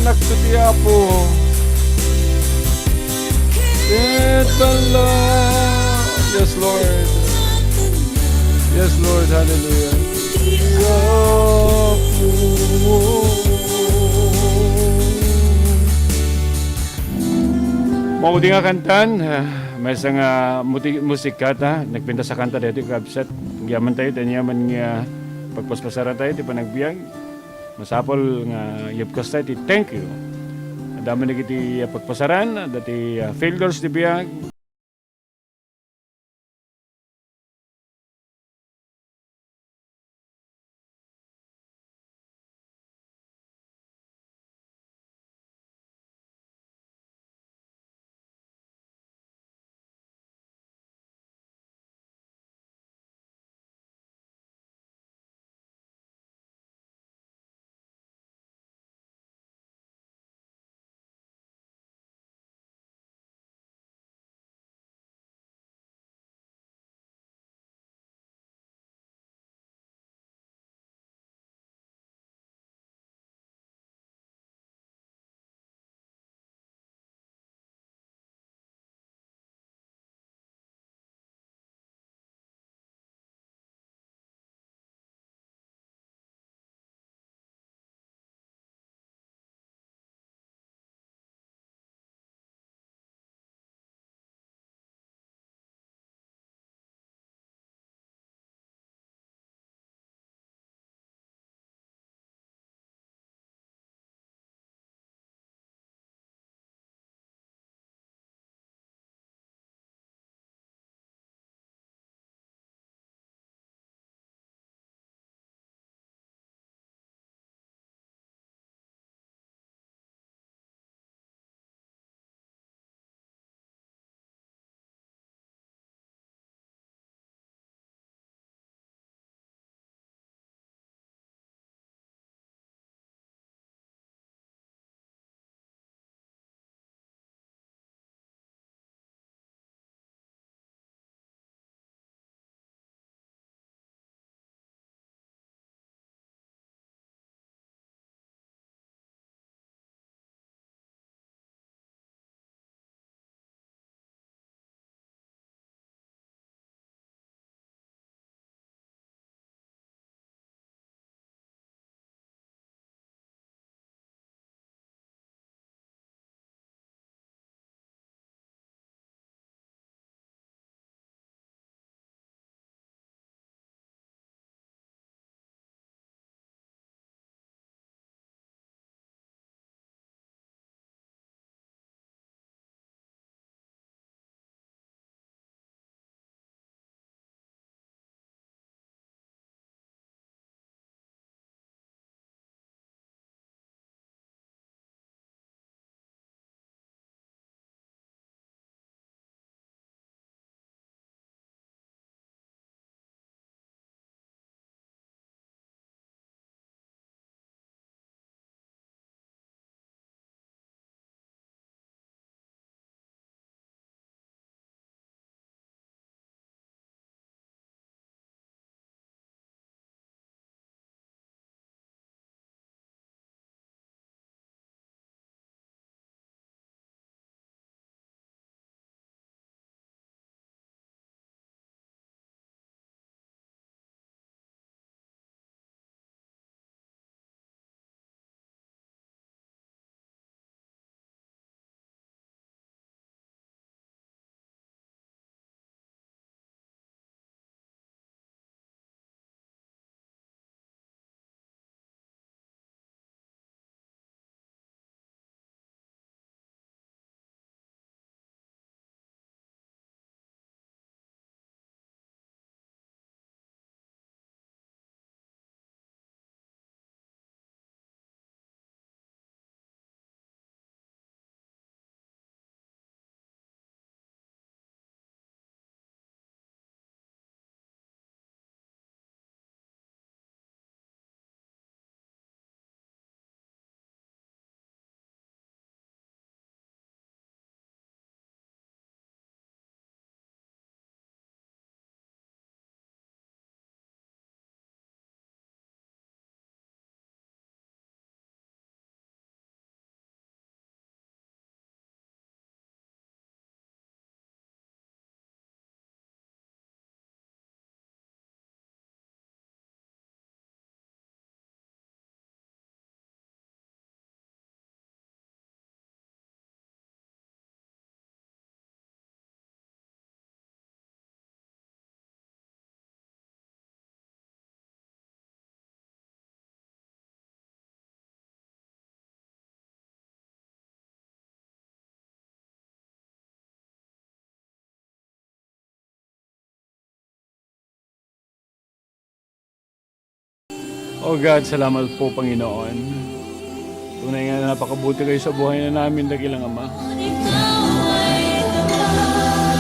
Nakto ti Apo. Ket bala. Yes, Lord. Yes, Lord. Hallelujah. Ti Apo. Maudi nga kantan, ah, maysa nga muti-, musika ta, nagpintas a kanta daytoy, kabsat. Agyaman tayo, ti aniaman nga pagpaspasaran tayo, ti panagbiag. Masapul nga yubkos tayo ti thank you. Adda man dagiti pagpasaran, adda ti, ah, failures ti biag. Oh God, salamat po, Panginoon. Tunay nga napakabuti kayo sa buhay na namin, dakilang Ama.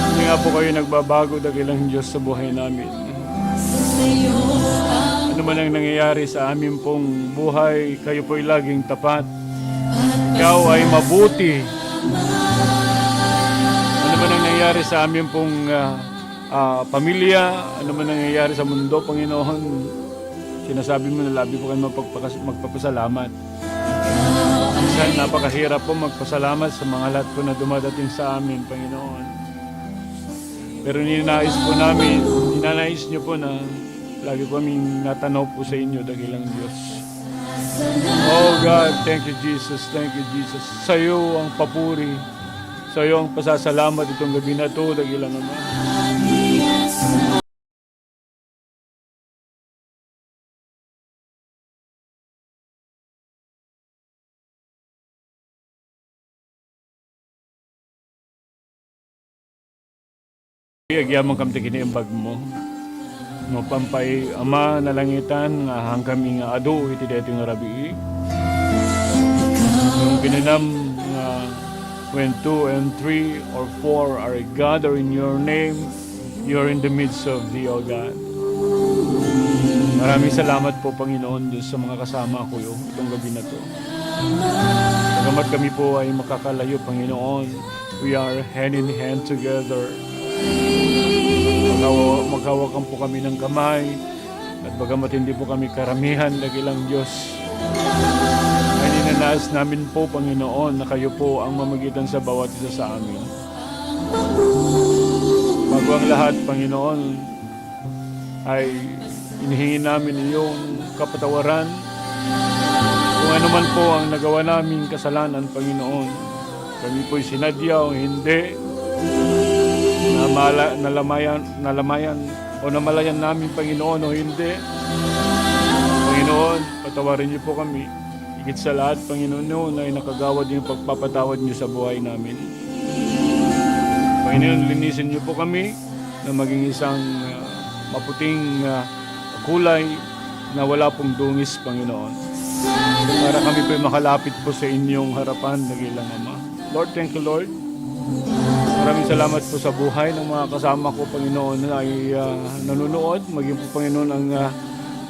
Hindi nga po kayo nagbabago, dakilang Diyos, sa buhay namin. Ano man ang nangyayari sa amin pong buhay, kayo po'y laging tapat. Ikaw ay mabuti. Ano man ang nangyayari sa amin pong, ah, ah, pamilya, ano man ang nangyayari sa mundo, Panginoon, sinasabi mo na labi po kayo mapagpakas-, magpapasalamat. Minsan, napakahirap po magpasalamat sa mga lahat po na dumadating sa amin, Panginoon. Pero ninanais po namin, ninanais niyo po na lagi po kaming natanaw po sa inyo, dakilang Diyos. Oh God, thank you, Jesus. Thank you, Jesus. Sa'yo ang papuri. Sa'yo ang pasasalamat itong gabi na to, dakilang Ama. Agyaman kami ti kiniimbag mo. No, pampay, Ama, nalangitan, nga ahan kami nga adu iti daytoy nga rabii. Yung kinunam nga, "When two and three or four are gathered in your name, you're in the midst of thee, O God." Maraming salamat po, Panginoon, Diyos, sa mga kasama ko itong gabi na to. Bagamat kami po ay makakalayo, Panginoon, we are hand in hand together. Maghawa-, maghawakan po kami ng kamay, at bagamat hindi po kami karamihan, dakilang Diyos, ay ninanais namin po, Panginoon, na kayo po ang mamagitan sa bawat isa sa amin. Bago ang lahat, Panginoon, ay inihingi namin iyong kapatawaran. Kung ano man po ang nagawa naming kasalanan, Panginoon, kami po'y sinadya o hindi, namala-, nalamayan, nalamayan o namalayan namin, Panginoon, o hindi, Panginoon, patawarin niyo po kami. Higit sa lahat, Panginoon, ay nakagawad yung pagpapatawad niyo sa buhay namin. Panginoon, linisin niyo po kami na maging isang, ah, maputing, ah, kulay na wala pong dungis, Panginoon. Para kami po'y makalapit po sa inyong harapan, dakilang Ama. Lord, thank you, Lord. Maraming salamat po sa buhay ng mga kasama ko, Panginoon, ay, ah, nanonood. Maging po, Panginoon, ang, ah,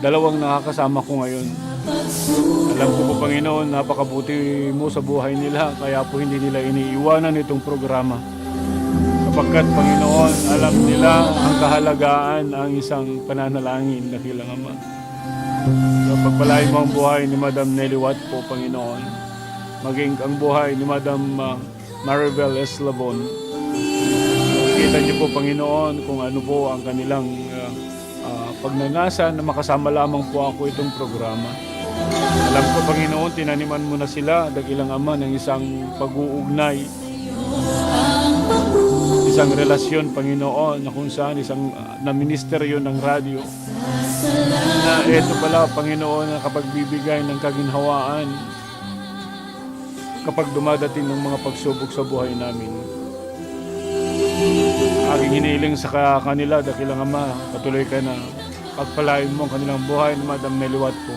dalawang nakakasama ko ngayon. Alam ko po, Panginoon, napakabuti mo sa buhay nila, kaya po hindi nila iniiwanan itong programa. Sapagkat, Panginoon, alam nila ang kahalagaan ang isang pananalangin, dakilang Ama. So, pagpalain mo ang buhay ni Madam Nelly Watt po, Panginoon. Maging ang buhay ni Madam, ah, Maribel Eslabon. Kita niyo po, Panginoon, kung ano po ang kanilang, ah, ah, pagnanasa na makasama lamang po ako itong programa. Alam ko, Panginoon, tinaniman mo na sila, dakilang Ama, ng isang pag-uugnay, isang relasyon, Panginoon, na kung saan isang, ah, na ministeryo ng radyo. Na eto pala, Panginoon, ang kapagbibigay ng kaginhawaan kapag dumadating ang mga pagsubok sa buhay namin. Aking hiniling sa ka-, kanila, dakilang Ama, patuloy ka na pagpalain mo ang kanilang buhay ni Madam Nelly Watt po.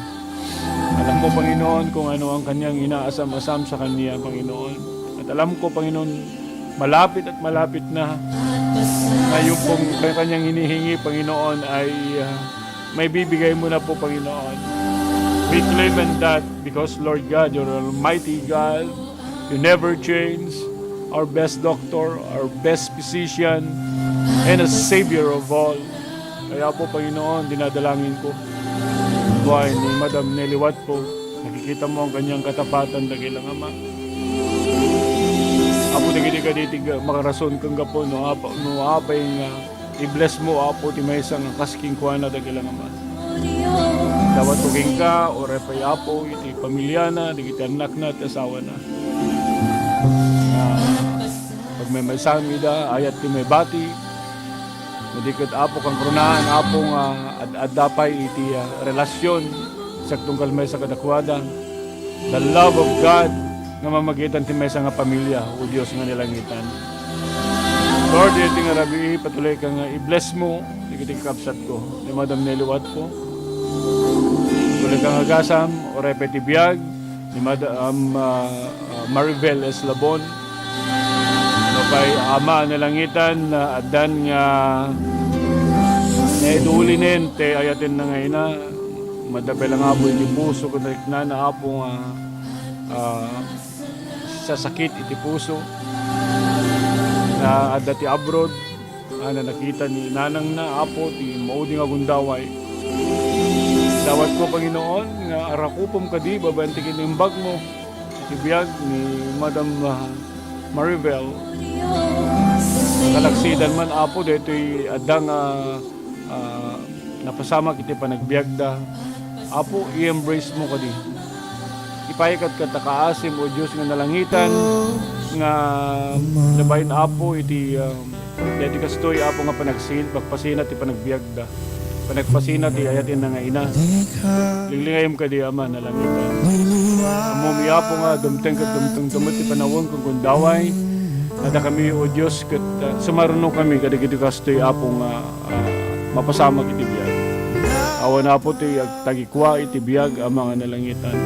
Alam mo, Panginoon, kung ano ang kanyang inaasam-asam sa kanya, Panginoon. At alam ko, Panginoon, malapit at malapit na, na yung pong kanyang hinihingi, Panginoon, ay, ah, may bibigay mo na po, Panginoon. We claim and that because, Lord God, you're Almighty God. You never change. Our best doctor, our best physician, and a Savior of all. Kaya po, Panginoon, dinadalangin ko buhay ni Madam Nelly Watt po. Nakikita mo ang kanyang katapatan, dakilang Ama. Apo, dagiti kaditi ga-, makarason kanggapo no apa, no apay nga i-bless mo, Apo, ti maysa nga kas kenkuana, dakilang Ama. Dawat ko kenka, uray pay, Apo, iti pamiliana, dagiti annakna, ti asawana. Ah, pagmaymaysaanmi ida, ayat ti maibati. No di ket, Apo, kangkrunaan, Apo, nga ad-adda pay iti, ah, relasyon, saktong kalmaysa kadakuada. The love of God nga mamagitan ti maysa nga pamilya, O Dios nga nalangitan. Lord, iti nga rabii, patuloy ka nga i-bless mo dagiti kakabsat ko, ni Madam Nelly Watt po. Kang agasam, uray pay ti biag ni Madam, ah, ah, Maribel Eslabon. Nupay Ama a nalangitan, ah, addan nga naidulinen ti ayatenna nga ina. Madapel nga Apo iti puso ken riknana, Apo, nga, ah, sasakit iti puso. Nga adda ti abroad, a, nakita ni nanangna, Apo, ti maudi nga gundaway. Dawatko, Panginoon, nga arakupem kadi babaen ti kinimbagmo iti biag ni Madam, ah, Maribel. Kalaksidan man, Apo, daytoy adda nga, ah, napasamak iti panagbiagda. Apo, i-embrace mo kadi. Ipaykat ket ta kaasim, O Dios nga nalangitan, nga labayen, Apo, iti, ah, daytoy kastoy, Apo, nga panagsin-, pagpasina ti panagbiagda. Panagpasina ti ayatenna nga ina. Linglingayem kadi, Ama, nalangitan. Ammomi, Apo, nga dumteng ket dumteng met ti panawen ken gundaway. Adda kami, O Dios, ket, ah, sumarno kami kadagiti kastoy, Apo, nga, ah, mapasamak iti biag. Awan, Apo, ti agtagikua iti biag, Ama nga nalangitan.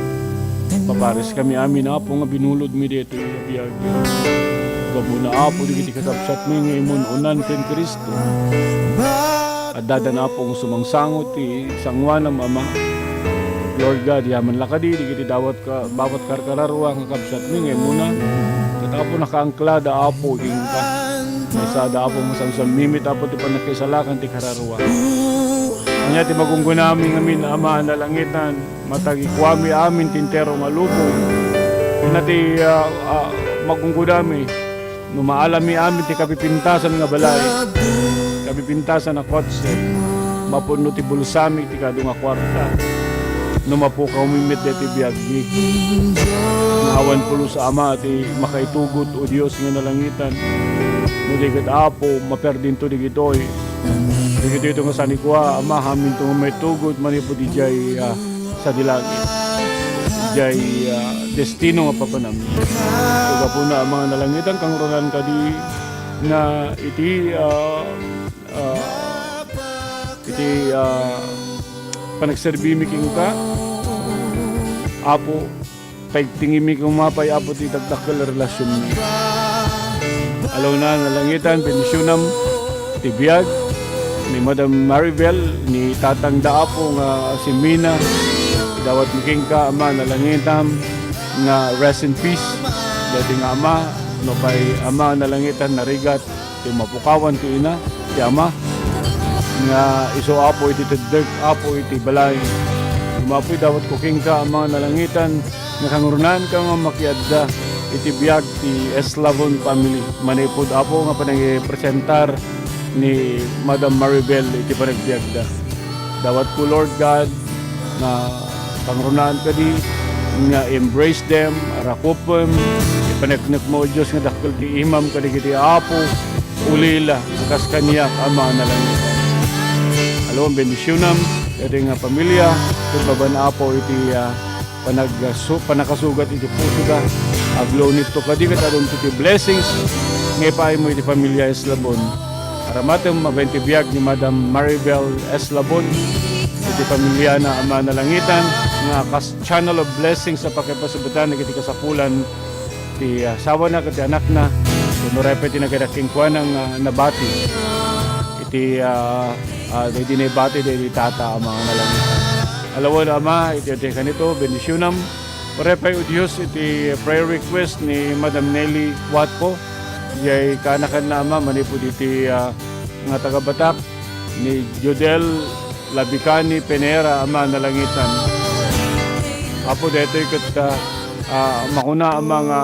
Paparis kami amin, Apo, nga binulodmi daytoy a biag. Gapuna, Apo, dagiti kakabsatmi nga imun-unan ken Cristo. Addadan, Apo, nga sumangsango ti sangoanam, Ama. Lord God, yaman la kadi, dagiti dawat ka, bawat karkararua nga kabsatmi nga imuna. Ket, Apo, nakaangklada, Apo, kenka. Maysada, Apo, masamsammimit, Apo, ti pannakaisalakan ti kararua. Ania ti magunggunami ngamin, Ama a nalangitan, matagikuami amin ti entero nga lubong. Ania ti, ah, ah, magunggunami, no maalami amin ti kapipintasan nga balay, kapipintasan a kotse, mapunno ti bulsami ti kadu nga kuarta, no mapukawmi met daytoy biagmi. Awan pulos, Ama, ti makaitugot, O Dios nga nalangitan. No di ket, Apo, maperdinto dagitoy. Dagitoy nga sanikua, Ama, aminto nga maitugot manipud idiay, ah, sadi langit. Idiay, ah, destino nga papanam. Ket gapuna, Ama nga nalangitan, kangrunaan kadi nga iti, ah, ah, iti, ah, panagserbimi kenka, Apo, paigtingimi koma pay, Apo, ti dakdakkel a relasionmi. Alona, nalangitan, bendisionam ti biag ni Madam Maribel, ni tatangda, Apo, nga si Mina. Dawatmi kenka, Ama, nalangitan, nga rest in peace. Daytoy nga ama, nupay, Ama, nalangitan, narigat ti mapukawan ti ina, ti ama, nga isu, Apo, iti teddek, Apo, iti balay. Ngem, Apo, idawatko kenka, Ama nga nalangitan, nga kangrunaan ka nga makiadda iti biag ti Eslabon family. Manipud, Apo, nga panangipresentar ni Madam Maribel iti panagbiagda. Dawatko, Lord God, nga kangrunaan kadi nga embrace them, arakupem, ipaneknekmo, O Dios, nga dakkel ti imam kadagiti Apo, ulila, kas kaniak, Ama a nalangitan. Alwan bendisionam, kadagiti nga pamilya, ket babaen, Apo, iti, ah, panagsu-, pannakasugat iti pusoda. Aglonitto kadi ket adunto ti blessings nga ipaaymo iti pamilya Eslabon. Aramatem, mabain ti biag ni Madam Maribel Eslabon iti pamiliana, Ama nalangitan, nga kas channel of blessings a pakipasubutan dagiti kasapulan ti, ah, asawana ket ti anakna. Ken uray pay ti nagada kenkuana nga nabati iti, ah, ah, daydi naibati daydi tata, Ama nga nalangitan. Alwan, Ama, iti, iti kanito, bendisionam. Uray pay, O Dios, iti prayer request ni Madam Nelly Watco, jay kaanakanna, Ama, manipud iti, ah, nga taga-Batak, ni Jodel Labicani Penera, Ama nalangitan. Apo, daytoy ket, ah, ah, makuna, Ama, nga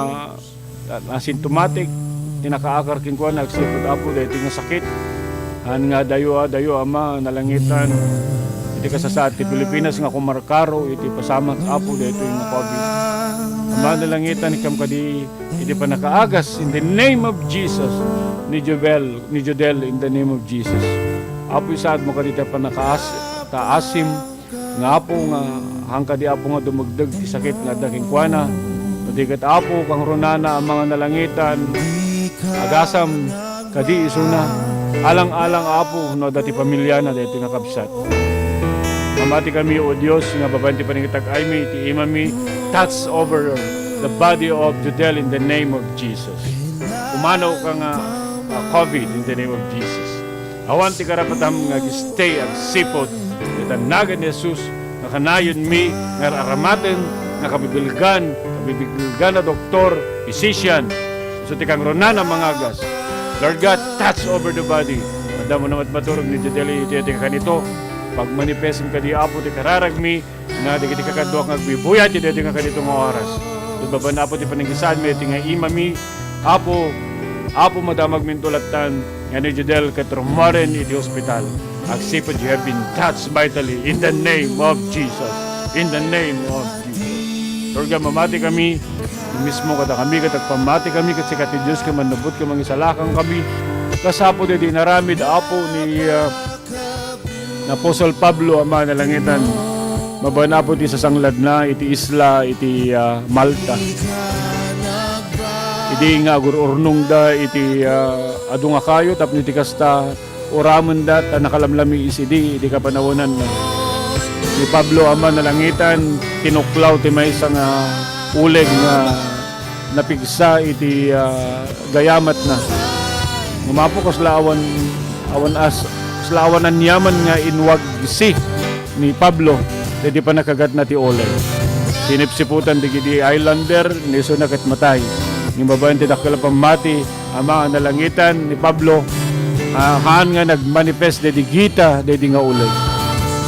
asymptomatic ti nakaakar kenkuana agsipud, Apo, daytoy nga sakit. Haan nga adayo, adayo, Ama nalangitan, iti kasasaad ti Pilipinas nga kumarkaro iti pasamak, Apo, daytoy nga COVID. Ama nalangitan, ikam kadi iti pannakaagas in the name of Jesus ni Jobel, ni Jodel, in the name of Jesus. Apo, isaadmo kadi ti pannakaas-, ta asim, nga Apo, nga haan kadi, Apo, nga dumagdeg ti sakit nga adda kenkuana. No di ket, Apo, kangrunana, Ama nga nalangitan, agasam kadi isuna. Alang-alang, Apo, no adda ti pamiliana daytoy nga kabsat. Mamati kami, O Dios, nga babaen ti panangitag-aymi iti imami, touch over the body of Judel in the name of Jesus. Pumanaw ka nga, ah, COVID in the name of Jesus. Awan ti karapatam nga ag-stay, agsipud. Ita nagan ni Jesus, nga kanayonmi nga ar-aramaten, nga kabibilgan, kabibilgan a doktor, physician, isu ti kangrunaan a mangagas. Lord God, touch over the body. Adda mo naman maturog ni Judel iti, iti kanito. Pagmanifestem kadi, Apo, ti kararagmi, nga dagiti kakaduak nga agbibuyat iti, iti kanito nga oras. Ket babaen, Apo, ti panangisaadmi, iti nga imami, Apo, Apo, madamagminto lattan, nga ni Judel ket rummuaren iti hospital. Agsipud, you have been touched vitally in the name of Jesus. In the name of Jesus. Lord God, mamati kami, mismo kada kami, ket agpamati kami, ket sika ti Dios, ket mannubbot ket mangisalakan kami. Kas Apo, daydi inaramid, Apo, ni, ah, ni Apostol Pablo, Ama, nalangitan. Babaen, Apo, ti sasangladna iti isla iti, ah, Malta. Idi nga agur-urnongda iti, ah, adu nga kayo, tapno iti kasta, uramenda ta nakalamlamiis idi, idi kapanawenanna. Ni Pablo, Ama, nalangitan, tinuklaw ti maysa nga uleg nga napigsa iti, ah, gayamatna. Ngem, Apo, kasla awan, awan as-, kasla awan aniaman nga inwagsi ni Pablo daydi pannakagatna ti uleg. Sinipsiputan dagiti islander, ni isuna ket matay. Ngem babaen ti dakkel a pammati, Ama a nalangitan, ni Pablo, ah, haan nga nagmanifest daydi gita daydi nga uleg.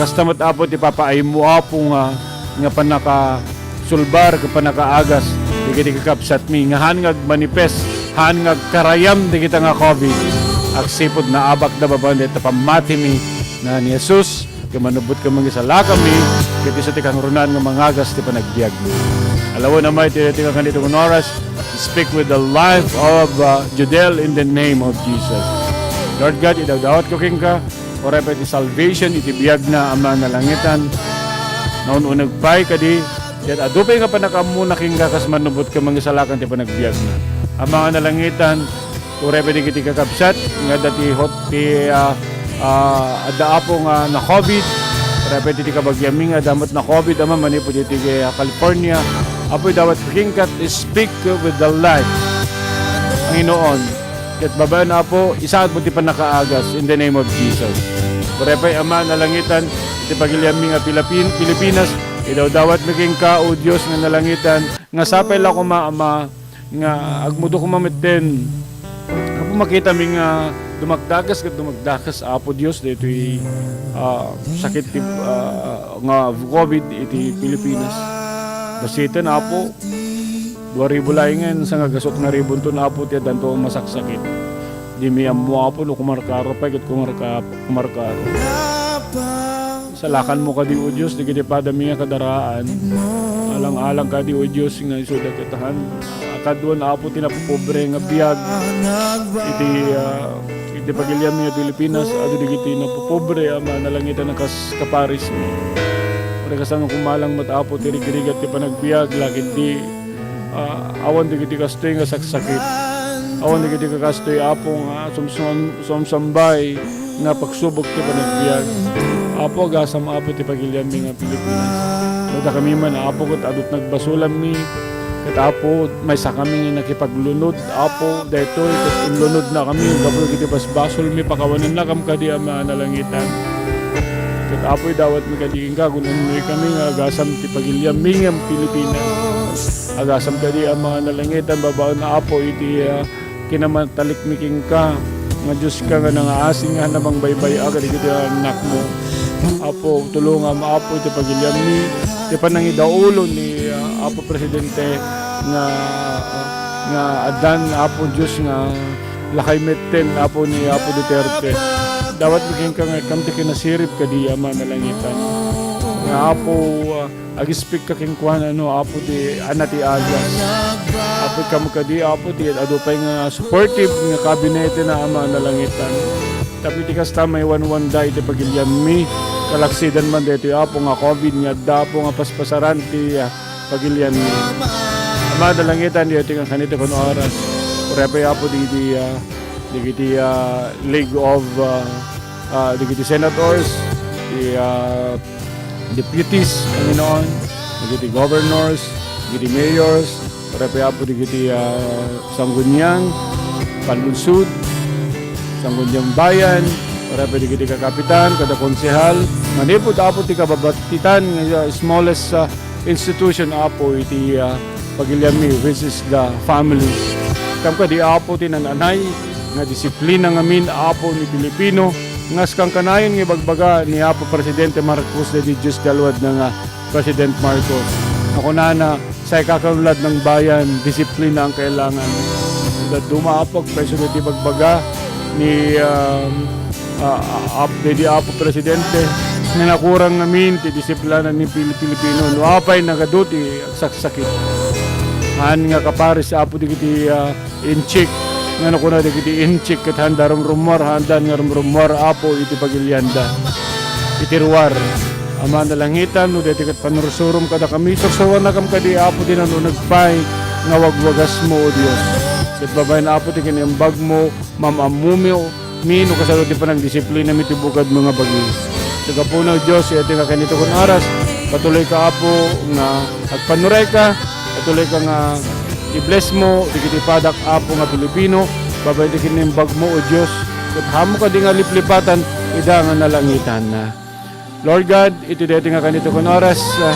Kasta met, Apo, ti papaaymo, Apo, nga, nga pannaka- sulbar ket pannakaagas dagiti kakabsatmi nga haan nga agmanifest, haan nga agkarayam dagita nga COVID. Agsipud naabakda babaen dayta pammatimi nga ni Jesus, ket mannubbot ket mangisalakanmi, ket isu ti kangrunaan nga mangagas ti panagbiagmi. Alawen, Ama, iti, iti nga kanito nga oras, speak with the life of, uh, Judel in the name of Jesus. Lord God, idawdawatko kenka, uray pay ti salvation iti biagna, Ama nalangitan. Naun-uneg pay kadi, ket adu pay nga pannakaammona kenka kas mannubbot ket mangisalakan ti panagbiagna. Ama nga nalangitan, uray pay dagiti kakabsat nga adda ti hot-, ti, ah, ah, adda, Apo, nga na-COVID. Uray pay dagiti kabagianmi nga adda met na-COVID, Ama, manipud iti, ah, California. Apo, idawat kenka, speak with the life. Panginoon, ket babaen, Apo, isaatmo ti pannakaagas in the name of Jesus. Uray pay, Ama nalangitan, iti pagilianmi nga Pilipin-, Pilipinas, idawdawatmi kenka, O Dios nga nalangitan, nga sapay la koma, Ama, nga agmudo koma metten. Apo, makitami nga dumagdakes ket dumagdakes, Apo Dios, daytoy, ah, sakit ti, ah, nga COVID iti Pilipinas. Basiten, Apo, dua ribu laengen, sangagasu nga ribunton, Apo, ti addanto masaksakit. Dimi ammo, Apo, no kumarkaro pay ket kumarka-, kumarkaro. Salakanmo kadi, O Dios, dagiti padami nga kadaraan. Alang-alang kadi, O Dios, nga isuda ket han. Akaduan, Apo, ti napopobre nga biag iti, ah, iti pagilianmi nga Pilipinas, adu dagiti napopobre, Ama nalangitan, a kas kaparismi. Uray kasano kumalang met, Apo, ti rigrigat ti panagbiag, la ketdi, ah, awan dagiti kastoy nga saksakit. Awan dagiti kakastoy, Apo, nga sumsum-, sumsambay nga pagsubok ti panagbiag. Apo, agasam, Apo, ti pagilianmi nga Pilipinas. Dakami man, Apo, ket adu ti nagbasolanmi. Ket, Apo, maysakami nga nakipaglunod, Apo, daytoy, ket inlunodnakami gapu iti basbasolmi, pakawanennakam kadi, Ama a nalangitan. Ket, Apo, idawatmi kadi kenka, agun-unnoykami nga agasam ti pagilianmi nga Pilipinas. Agasam kadi, Ama a nalangitan, babaen, Apo, iti, ah, kinamatalikmi kenka, nga Dioska nga nangaasi nga nabangbaybay-a kadagiti annakmo. Apo, tulongam, Apo, iti pagilianmi, ti panangidaulo ni, ah, Apo Presidente nga, nga addan, Apo Dios, nga lakay metten, Apo, ni Apo Duterte. Dawatmi kenka nga ikkam ti kinasirib kadi, Ama nalangitan. Nga, Apo, ah, Ag-speak ka kenkuana, no, Apo, ti anna ti agas. Apo, ikkam kadi, Apo, ti adu pay nga supportive nga kabinete na, Ama a nalangitan. Tapno iti kasta, maiwanwanda iti pagilianmi. Kalaksidan man daytoy, Apo, nga COVID nga adda, Apo, nga paspasaran ti, ah, pagilianmi. Ama a nalangitan, daytoy nga kanito kun oras. Uray pay, Apo, di, di, ah, dagiti, ah, League of, ah, ah, dagiti Senators, ti, ah, deputies, Panginoon, dagiti governors, dagiti mayors, uray pay, Apo, dagiti, ah, sanggunian, panlunsod, sanggunian bayan, uray pay dagiti kakapitan, kada konsehal, manipud, Apo, ti kababattitan nga smallest, ah, institution, Apo, iti, ah, pagilianmi, which is the family. Kam kadi, Apo, ti nananay nga disiplina ngamin, Apo, ni Pilipino, nga kankanayon nga ibagbaga ni Apo Presidente Marcos daydi Dios ti aluadna nga President Marcos. Nga kunana, "Say kakanulad ng bayan, disiplina ang kailangan." Dadduma, Apo, agpayso daydi bagbaga ni, um, ah, ah, ap-, daydi Apo Presidente, nga nakurang ngamin ti disiplina ni Pil-, Pilipino. No apay nagadu ti agsaksakit. Haan nga kaparis, Apo, dagiti, ah, inchik. Nga no kuna dagiti inchik ket haanda rumrummuar, haanda nga rumrummuar, Apo, iti pagilianda. Iti ruar. Ama a nalangitan, no daytoy ket pannursurom kadakami, sursuroannakam kadi, Apo, ti nanuneg pay nga wagwagasmo, O Dios. Ket babaen, Apo, ti kinaimbagmo, mam-ammomi, no kasano ti panagdisiplinami ti bukadmo nga bagi. Sa gapuna, O Dios, iti nga kanito kun oras, patuloyka, Apo, nga agpannurayka, patuloyka nga i-blessmo dagiti padak, Apo, nga Pilipino, babaen ti kinaimbagmo, O Dios, ket haanmo kadi nga liplipatan ida nga nalangitan. Lord God, iti daytoy nga kanito kun oras, ah,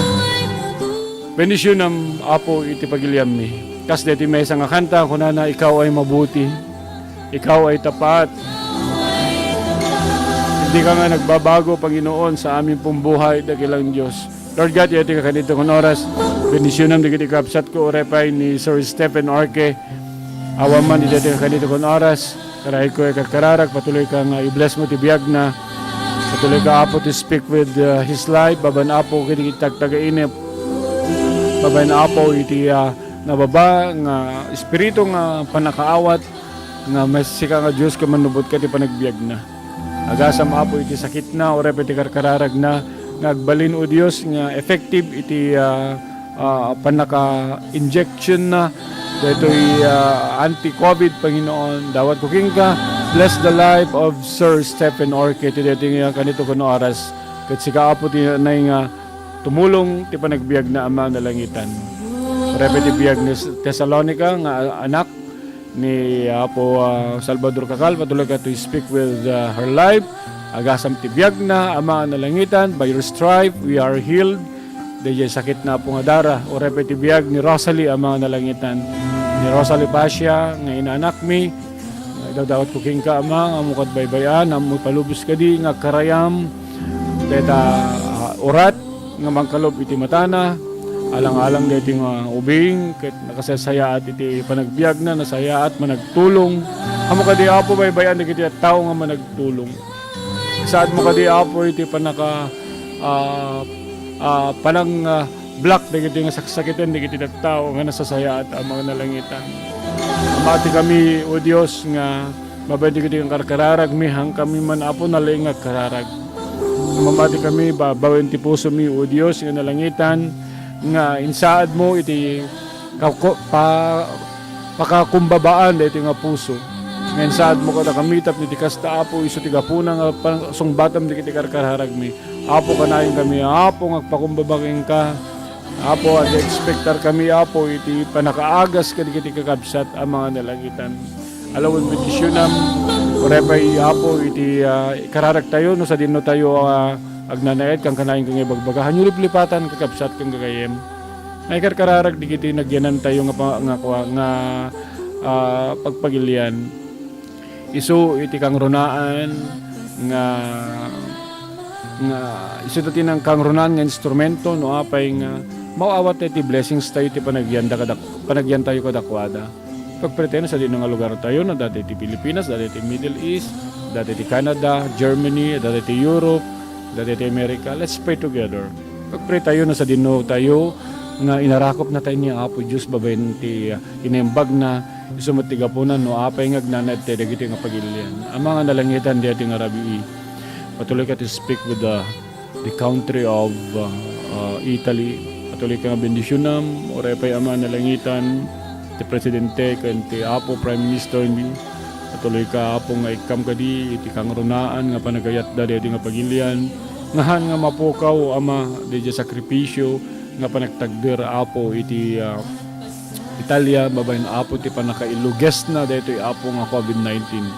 bendisyonam, Apo, iti pagiliammi. Kas daytoy maysa nga kanta, kunana, "Ikaw ay mabuti, ikaw ay tapat." Dika nga nagbabago, Panginoon, sa amin pong buhay, dakilang Dios. Lord God, iti nga kanito kun oras, bendisyonam dagiti kabsatko, uray pay ni Sir Stephen Arque. Awan man iti nga kanito kun oras, karayko ay karkararag, patuloyka nga i-blessmo ti biagna. Patuloyka, Apo, to speak with, uh, his life, babaen, Apo, iti tagtagainep. Babaen, Apo, iti, uh, nababa nga espiritu nga pannakaawat, nga may sika nga Dios ket mannubotka iti panagbiagna. Agasam, Apo, iti sakitna, uray pay iti karkararagna, nga agbalin, O Dios, nga effective iti, ah, ah, pannaka-injectionna, daytoy, ah, anti-covid, Panginoon. Dawatko kenka, bless the life of Sir Stephen Orque, iti daytoy nga kanito kun oras. Ket sika, Apo, ti nay nga tumulong ti panagbiagna, Ama a nalangitan. Uray pay iti biag ni Tesalonica nga anak, ni Apo, ah, Salvador Kakal, patuloyka to speak with, ah, her life. Agasam ti biagna, Ama a nalangitan, by your stripe, we are healed. Daydiay sakitna, Apo, nga dara. Uray pay ti biag ni Rosalie, Ama a nalangitan. Ni Rosalie Pasia, nga inaanakmi. Idawdawatko kenka, Ama, nga ammo kad baybay-an, ammo ipalubos kadi, nga agkarayam. Dayta, ah, urat, nga mangkalub iti matana, alang-alang daytoy nga ubing, ket nakasaysayaat iti panagbiagna, nasayaat managtulong. Ammo kadi, Apo, baybay-an dagiti tattao nga managtulong. Saadmo kadi, Apo, iti panaka-, ah, ah, panang-, ah, block dagiti nga saksakiten dagiti tattao nga nasasayaat a mangnalangitan. Mamati kami, O Dios, nga babaen dagiti nga karkararagmi, haan kami man, Apo, nalaing nga agkararag. Mamati kami, ba-, babaen ti pusomi, O Dios, nga nalangitan, nga insaadmo iti kako-, pa-, pakakumbabaan daytoy nga puso. Nga insaadmo kadakami tapno iti kasta, Apo, isu ti gapuna nga pangsungbatam dagiti karkararagmi. Apo, kanayon kami, Apo, nga agpakumbaba kenka. Apo, ag-expectar kami, Apo, iti panakaagas kadagiti kakabsat a mangnalangitan. Alawen bendisyonam, uray pay, Apo, iti, ah, kararagtayo, no sadino tayo, ah, agnanaed, kankanayon nga ibagbaga, hanyo liplipatan, kakabsat, ken gagayyem. Nga ikarkararag dagiti nagyanantayo nga pa-, nga kua-, nga, ah, pagpagilian. Isu iti kangrunaan nga, nga isu ti nang kangrunaan nga instrumento no apay nga maaw-awat tayo ti blessings tayo ti panagyanda kadak-, panagyan tayo kadakuada. Pagpreteno sadino nga lugar tayo, no, dati ti Pilipinas, dati ti Middle East, dati ti Canada, Germany, dati ti Europe, dati ti America. Let's pray together. Pagpray tayo no sadino tayo nga inarakop na tayo ni Apo Diyos babaen ti, ah, kinaimbag na. Isu met ti gapuna no apay nga agnanaed tayo dagiti nga pagilian. Ama nga nalangitan, daytoy nga rabii, patuloy ka to speak with the, the country of, uh, uh, Italy. Patuloy ka nga bendisyonam, uray pay Ama nga nalangitan, ti presidente ken ti Apo Prime Minister ni. Patuloy ka, Apo, nga ikkam kadi iti kangrunaan nga panagayatda daytoy nga pagilian. Ngahan nga mapukaw, Ama, daydiay sakripisio nga panagtagder, Apo, iti, ah, Italia, babaen, Apo, ti pannakailugesna daytoy, Apo, nga covid nineteen.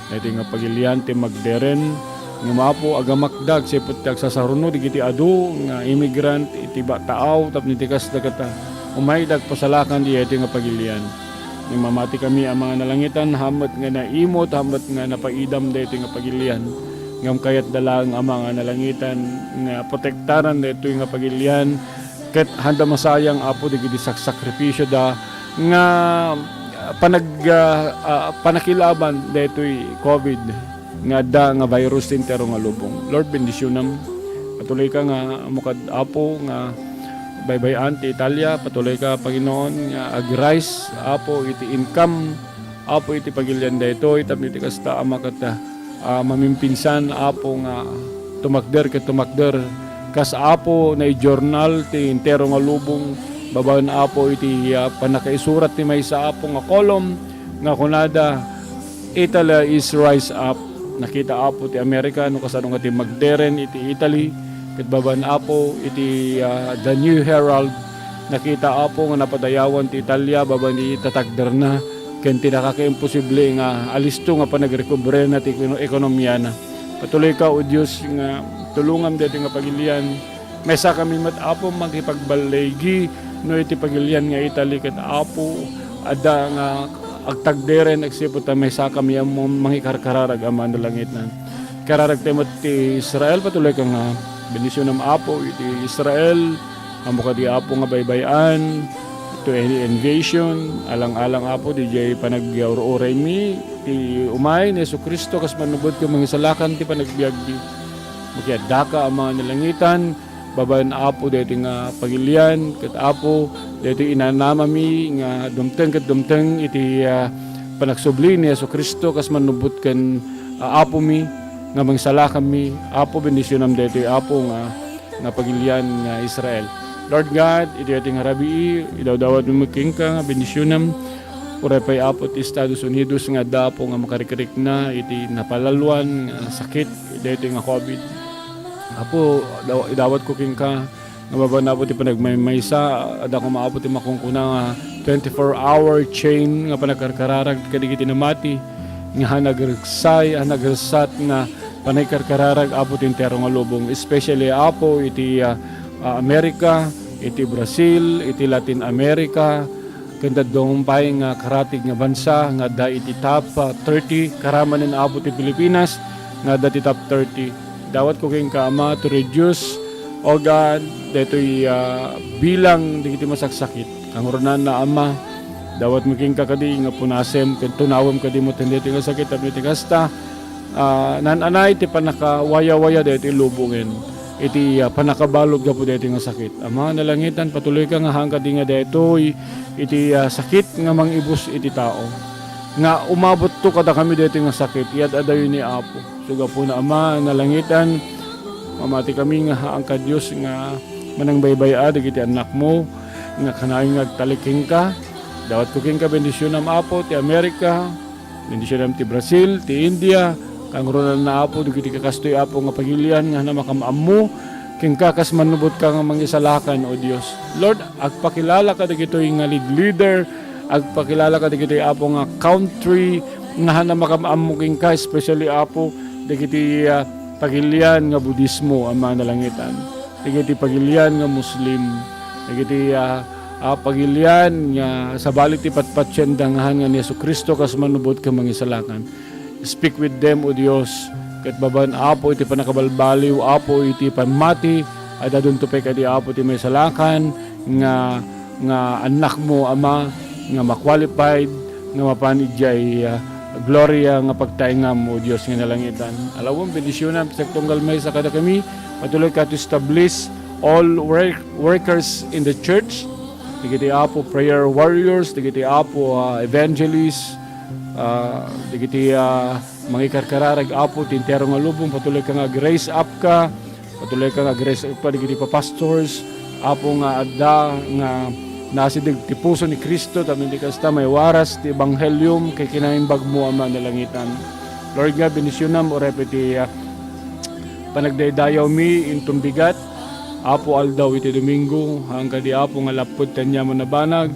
Daytoy nga pagilian ti magderen, ngem, Apo, agamakda agsipud ti agsasaruno dagiti adu nga immigrant iti ba-, taaw tapno iti kasta ket, ah, umayda agpasalakan daytoy nga pagilian. Ngem mamati kami, Ama nga nalangitan, hammet nga naimut, hammet nga napaidam daytoy nga pagilian. Ngem kayatda laeng, Ama nga nalangitan, nga protektaran daytoy nga pagilian, ket haanda masayang, Apo, dagiti saksakripisioda nga panag-, ah, ah, panakilaban daytoy covid nga adda nga virus ti entero nga lubong. Lord, bendisionam. Patuloyka nga ammokad, Apo, nga baybay-an ti Italia. Patuloyka, Panginoon, nga ag-rise, Apo, iti income, Apo, iti pagilian daytoy, tapno iti kasta, Ama, ket, ah, mamimpinsan, Apo, nga tumakder ket tumakder. Kas, Apo, naijournal ti entero nga lubong, babaen, Apo, iti, ah, pannakaisurat ti maysa, Apo, nga kolom nga kunada, "Italy is rise up." Nakita, Apo, ti Amerika no kasano nga ti magderen iti Italy, ket babaen, Apo, iti, ah, The New Herald, nakita, Apo, nga napadayawan ti Italia babaen iti tatagderna ken ti nakakaimposible nga alisto nga panagrekobrena ti ekono-, ekonomiana. Patuloyka, O Dios, nga tulongam daytoy nga pagilian. Maysakami met, Apo, makipagballigi no iti pagilian nga Italy ket, Apo, adda nga agtagderen agsipud ta maysakami a mangikarkararag, Ama a nalangitnan. Kararagtayo met ti Israel, patuloyka nga bendisionam, Apo, iti Israel. Ammo kadi, Apo, nga baybay-an to any invasion. Alang-alang, Apo, didiay panagyaur-uraymi ti umay ni Jesu-Cristo kas mannubot ken mangisalakan ti panagbiagmi. Makiaddaka, Ama a nalangitan, babaen, Apo, daytoy nga pagilian, ket, Apo, daytoy inanamami nga dumteng ket dumteng iti, ah, panagsubli ni Jesu-Cristo kas mannubot ken, ah, Apomi nga mangisalakanmi. Apo, bendisionam daytoy, Apo, nga nga pagilian nga Israel. Lord God, iti daytoy nga rabii, idawdawatmi met kenka nga bendisionam. Uray pay, Apo, ti Estados Unidos nga adda, Apo, nga makarikrikna iti napalaloan nga sakit, daytoy nga covid. Apo, daw-, idawatko kenka nga babaen, Apo, ti panagmaymaysa, adda koma, Apo, ti makunkuna nga twenty-four hour chain nga panagkarkararag kadagiti namati, nga han agregsay, han agresat nga panagkarkararag, Apo, ti entero nga lubong, especially, Apo, iti, ah, ah, America, iti Brazil, iti Latin America, ken dadduma pay nga karatig nga bansa nga adda iti top, ah, thirty, karamanen, Apo, ti Pilipinas nga adda ti top thirty. Dawatko kenka, Ama, to reduce, O God, daytoy, ah, bilang dagiti masaksakit. Kangrunaanna, Ama, dawatmi kenka kadi nga punasem ken tunawem kadi met daytoy nga sakit tapno iti kasta, ah, naan-anay ti pannakawayawaya daytoy lubongen iti, ah, pannakabalud gapu daytoy nga sakit. Ama a nalangitan, patuloyka nga haan kadi nga daytoy iti, ah, sakit nga mangibus iti tao. Nga umabotto kadakami daytoy nga sakit, iad-adayo ni Apo. So, gapuna, Ama a nalangitan, mamati kami nga haan ka, Dios, nga manangbaybay-a dagiti annakmo nga kanayon nga agtalek kenka. Dawatko kenka bendisionam, Apo, ti Amerika, bendisionam ti Brazil, ti India, kangrunaanna, Apo, dagiti kakastoy, Apo, nga pagilian nga han a makam-ammo kenka kas mannubotka nga mangisalakan, O Dios. Lord, agpakilala kadagitoy nga lead-, leader, agpakilala kadagitoy, Apo, nga country nga han a makam-ammo kenka, especially, Apo, dagiti, ah, pagilian nga Budismo, Ama a nalangitan, dagiti pagilian nga Muslim, dagiti, ah, ah, pagilian nga sabali ti patpatienda nga han nga ni Jesu-Cristo kas mannubotka nga mangisalakan. Speak with them, O Dios, ket babaen, Apo, iti pannakabalbaliw, Apo, iti pammati, adda dunto pay kadi, Apo, ti maisalakan nga, nga annakmo, Ama, nga ma-qualified nga mapan idiay, ah, gloria nga pagtaengam, O Dios nga nalangitan. Alawem, bendisionam ti tunggal maysa kadakami. Patuloyka to establish all work-, workers in the church. Dagiti, Apo, prayer warriors, dagiti, Apo, ah, evangelists, ah, dagiti, ah, mangikarkararag, Apo, ti entero nga lubong, patuloyka nga ag-raise up ka, patuloyka nga ag-raise up ka dagiti papastors, Apo, nga adda nga nasideg ti puso ni Cristo, tapno iti kasta, maiwaras ti ebanghelio ken kinaimbagmo, Ama a nalangitan. Lord God, bendisionam, uray pay ti, ah, Panagdaydayawmi inton bigat, Apo, aldaw iti Domingo, haan kadi, Apo, nga lapped ti aniaman a banag,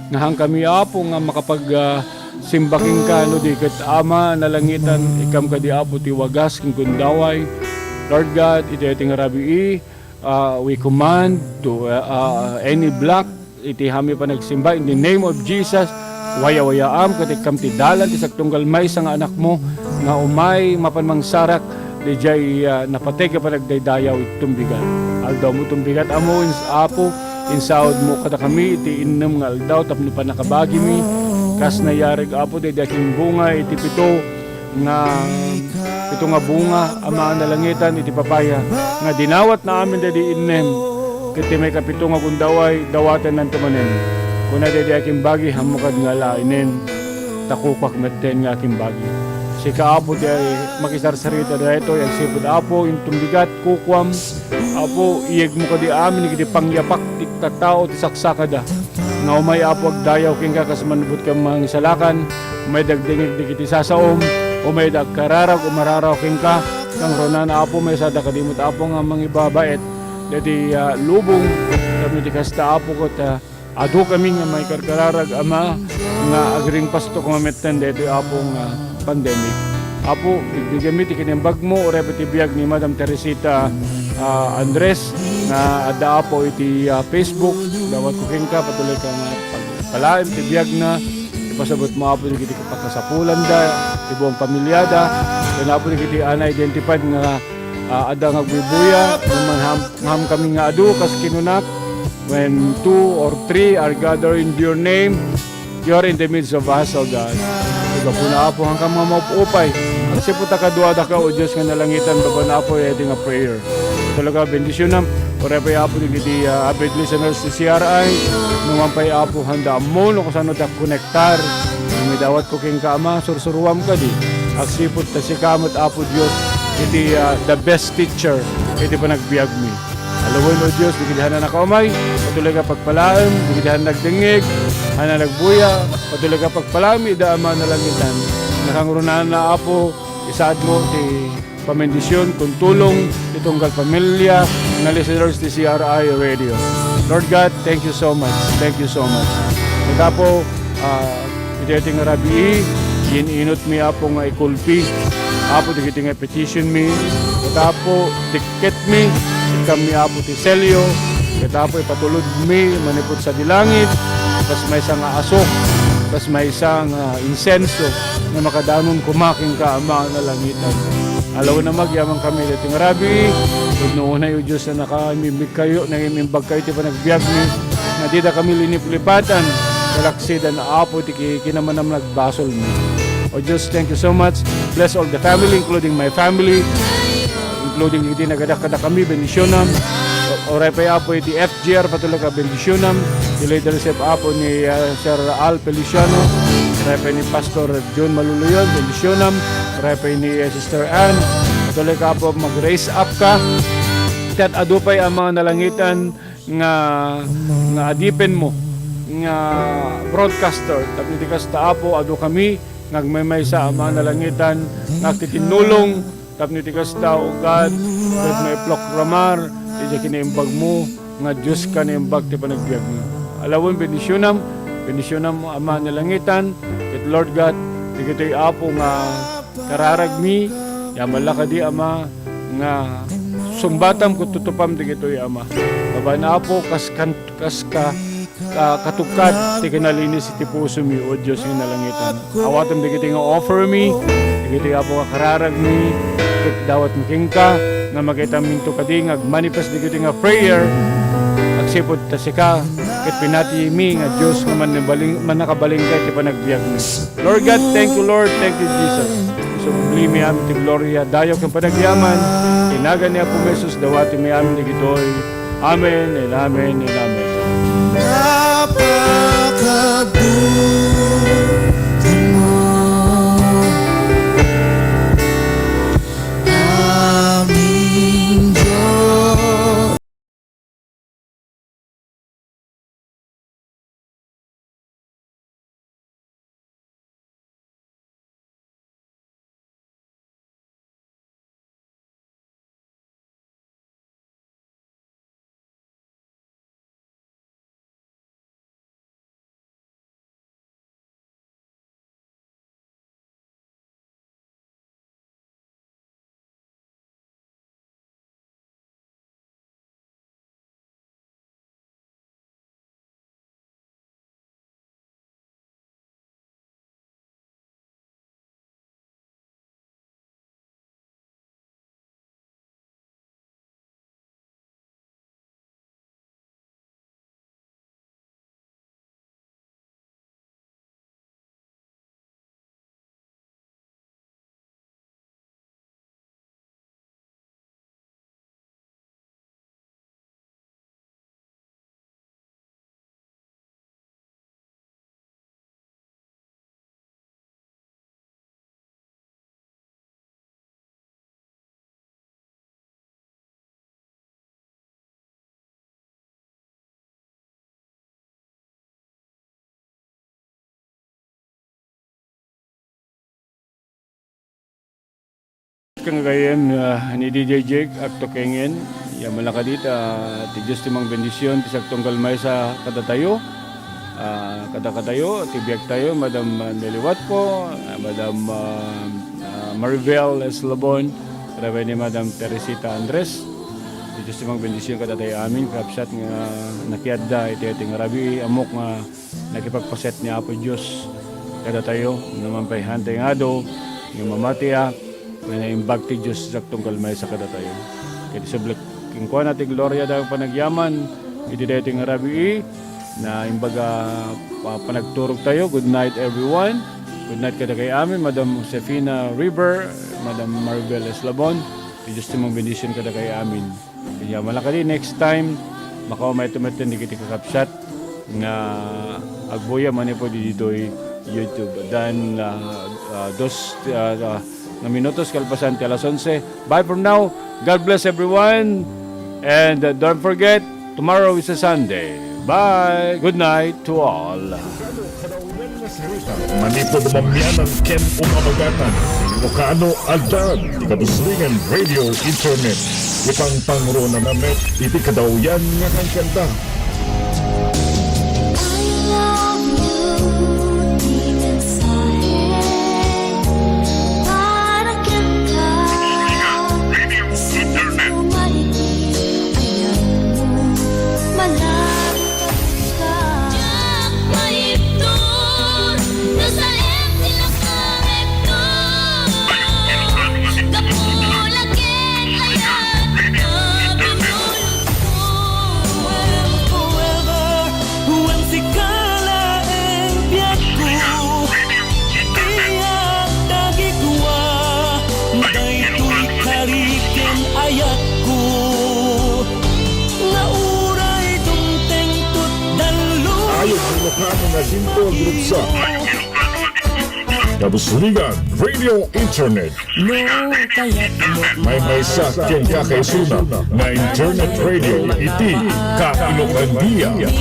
nga haan kami, Apo, nga makapag, ah, simba kenka, no di ket Ama nalangitan, ikkam kadi, Apo, ti wagas ken gundaway. Lord God, iti, iti nga rabii, ah, we command to, ah, ah, any block, iti haanmi panagsimba, in the name of Jesus, wayawayaam, ket ikkam ti dalan ti sagtunggal maysa nga anakmo, nga umay mapan mangsarak, didiay, ah, napateg a panagdaydayaw iti tumbigat. Aldawmo tumbigat, Amo, ins-, Apo, insaudmo kadakami iti innem nga aldaw tapno pannakabagimi, kas nayarig, Apo, daydi akimbunga iti pito nga, pito nga bunga, Ama a nalangitan, iti papaya, nga dinawatna amin daydi innem, ket ti maikapito nga gundaway, dawatennanto manen. Kuna daydi akimbagi, haanmo kad nga alaenen, ta kukuak metten nga akimbagi. Sika, Apo, ti makisarsarita daytoy, agsipud, Apo, inton bigat, kukuam, Apo, iyegmo kadi amin iti pangyapak ti tattao ti saksakada. Nga umay, Apo, agdayaw kenka kas manubot ken mangisalakan, umay dagdengngeg dagiti sasaom, umay da agkararag o mararaw kenka, kangrunaan, Apo, maysada kadi met, Apo, nga mangibabaet daydi, ah, lubong, tapno iti kasta, Apo, ket, ah, adu kami nga maikarkararag, Ama, nga agringpasto koma metten daytoy, Apo, nga pandemic. Apo, bigbigenmi ti kinaimbagmo, uray pay ti biag ni Madam Teresita, ah, Andres, nga adda, Apo, iti, ah, Facebook. Dawatko kenka, patuloyka nga pagpalaem ti biagna. Ipasabutmo, Apo, dagiti pakasapulanda, ti buong pamilyada, ken, Apo, dagiti unidentified nga, ah, adda nga agbubuya, ngem haan, haan kami nga adu, kas kinunak, "When two or three are gathered in your name, you are in the midst of us, O God." Iti gapuna, Apo, haanka nga maupupay. Agsipud ta kaduadaka, O Dios nga nalangitan, babaen, Apo, daydi nga prayer. Talaga, bendisyonam. Uray pay, Apo, dagiti, ah, avid listeners ti C R I. Numan pay, Apo, haanda ammo no kasano ti agkonektar. Ngem idawatko kenka, Ama, sursuruam kadi. Agsipud ta sika met, Apo Dios, iti, ah, the best teacher iti panagbiagmi. Alawen, O Dios, dagiti haanna nakaumay, patuloyka pagpalaem, dagiti haanna nagdengngeg, haanna nagbuya, patuloyka pagpalaem ida, Ama a nalangitan. Nakangrunaanna, Apo, isaadmo ti pamendisyon ken tulong ti tunggal pamilya nga listeners ti C R I Radio. Lord God, thank you so much. Thank you so much. Ket, Apo, ah, iti, iti nga rabii, in-inutmi, Apo, nga ikulpi, Apo, dagiti nga petitionmi, ket, Apo, tikketmi, ikkammi, Apo, ti selyo, ket, Apo, ipatulodmi manipud sadi langit, kas maysa nga asok, kas maysa nga insenso, nga makadanon koma kenka, Ama a nalangitan. Alawen a agyamankami iti nga rabii, pudno unay, O Dios, a nakaimbimbigkayo, nangimbagkayo iti panagbiagmi, nga didakami liniplipatan, kalaksidan, Apo, ti ki-, kinamanamanag basolmi. O Dios, thank you so much. Bless all the family, including my family, including iti nagadakadakami, bendisyonam. O-, uray pay, Apo, iti F G R, patuloyka bendisyonam. Ti leadership, Apo, ni, ah, Sir Al Feliciano, uray pay ni Pastor John Maluluyon, bendisyonam. Uray pay ni, ah, Sister Ann, patuloyka, Apo, mag-raise up ka. Ket adu pay, Ama a nalangitan, nga, nga adipenmo nga broadcaster. Tapno iti kasta, Apo, adu kami nga agmaymaysa, Ama a nalangitan, nga agtitinnulong. Tapno iti kasta, O God, ket maiproklamar iti kinaimbagmo nga Dios ka naimbag ti panagbiagmi. Alawen, bendisyonam, bendisyonam, Ama a nalangitan, ket Lord God, dagitoy, Apo, nga kararagmi, yaman la kadi, Ama, nga sungbatam ket tutupam dagitoy, Ama. Babaen, Apo, kas kan-, kas ka, ka-, katugkad ti kinalinis iti pusomi, O Dios nga nalangitan. Awatem dagiti nga offermi, dagiti, Apo, nga kararagmi, ket dawatmi kenka, nga makitaminto kadi nga agmanifest dagiti nga prayer, agsipud ta sika, ket pinatimi nga Dios nga mannabaling-, mannakabalin ka iti panagbiagmi. Lord God, thank you, Lord. Thank you, Jesus. Isublimi amin ti gloria, dayaw ken panagyaman. Ti nagan ni Apo Jesus, dawatimi amin dagitoy. Amen and amen and amen. Napakabuti mo. Aming Diyos. Gayem, ah, ni D J Jake, agto kengen, ya malakadit, ah, ti Dios ti mangbendision, ti sagtunggal maysa kadatayo, ah, kadakatayo, ti biagtayo, Madam, ah, Nelly Watco, ah, Madam, ah, ah, Maribel Eslabon, rawen ni Madam Teresita Andres. Ti Dios ti mangbendision kadatayo amin, kakabsat nga nakiadda iti, iti nga rabii, ammok nga nakipagpaset ni Apo Dios kadatayo, no man pay hantay nga adu, nga mamatiak, nga naimbag ti Dios ti sagtunggal maysa kadatayo. Ket isubli kenkuana ti gloria, dagiti panagyaman, iti daytoy nga rabii, na imbaga, pa-, panagturogtayo. Good night, everyone. Good night kadakay amin, Madam Josefina River, Madam Maribel Eslabon. Ti Dios ti mangbendision kadakay amin. Kaya malakadi, next time, makaumay tumetten dagiti kakabsat nga agbuya manipud ditoy YouTube. Dan, ah, ah, dos, ah, ah, nga minutos kalpasan ti alas onse. Bye for now. God bless everyone. And, uh, don't forget, tomorrow is a Sunday. Bye. Good night to all. Manipud mamianan ken umamagatan, Ilocano, adda ti Kabuslingan Radio Internet. Ipangpangruna met iti kadawyan nga kankanta. I love you, ti mensahe para kenka. Sa pumaligid, ayan mo, malapit ka. Diak maibtur no saem ti nakangegko. Gapu la ken ayat a binulotko. Forever, wen sika laeng biagko. Diak dagigua, daytoy kari ken ayatko. Nga uray dumteng tutdallo. Ayo, Ilocano nga simple group sa Kabuslingan Radio Internet. No kayat mo. Maymaysa ken kakaisuna nga internet radio iti Ka-Ilocandia.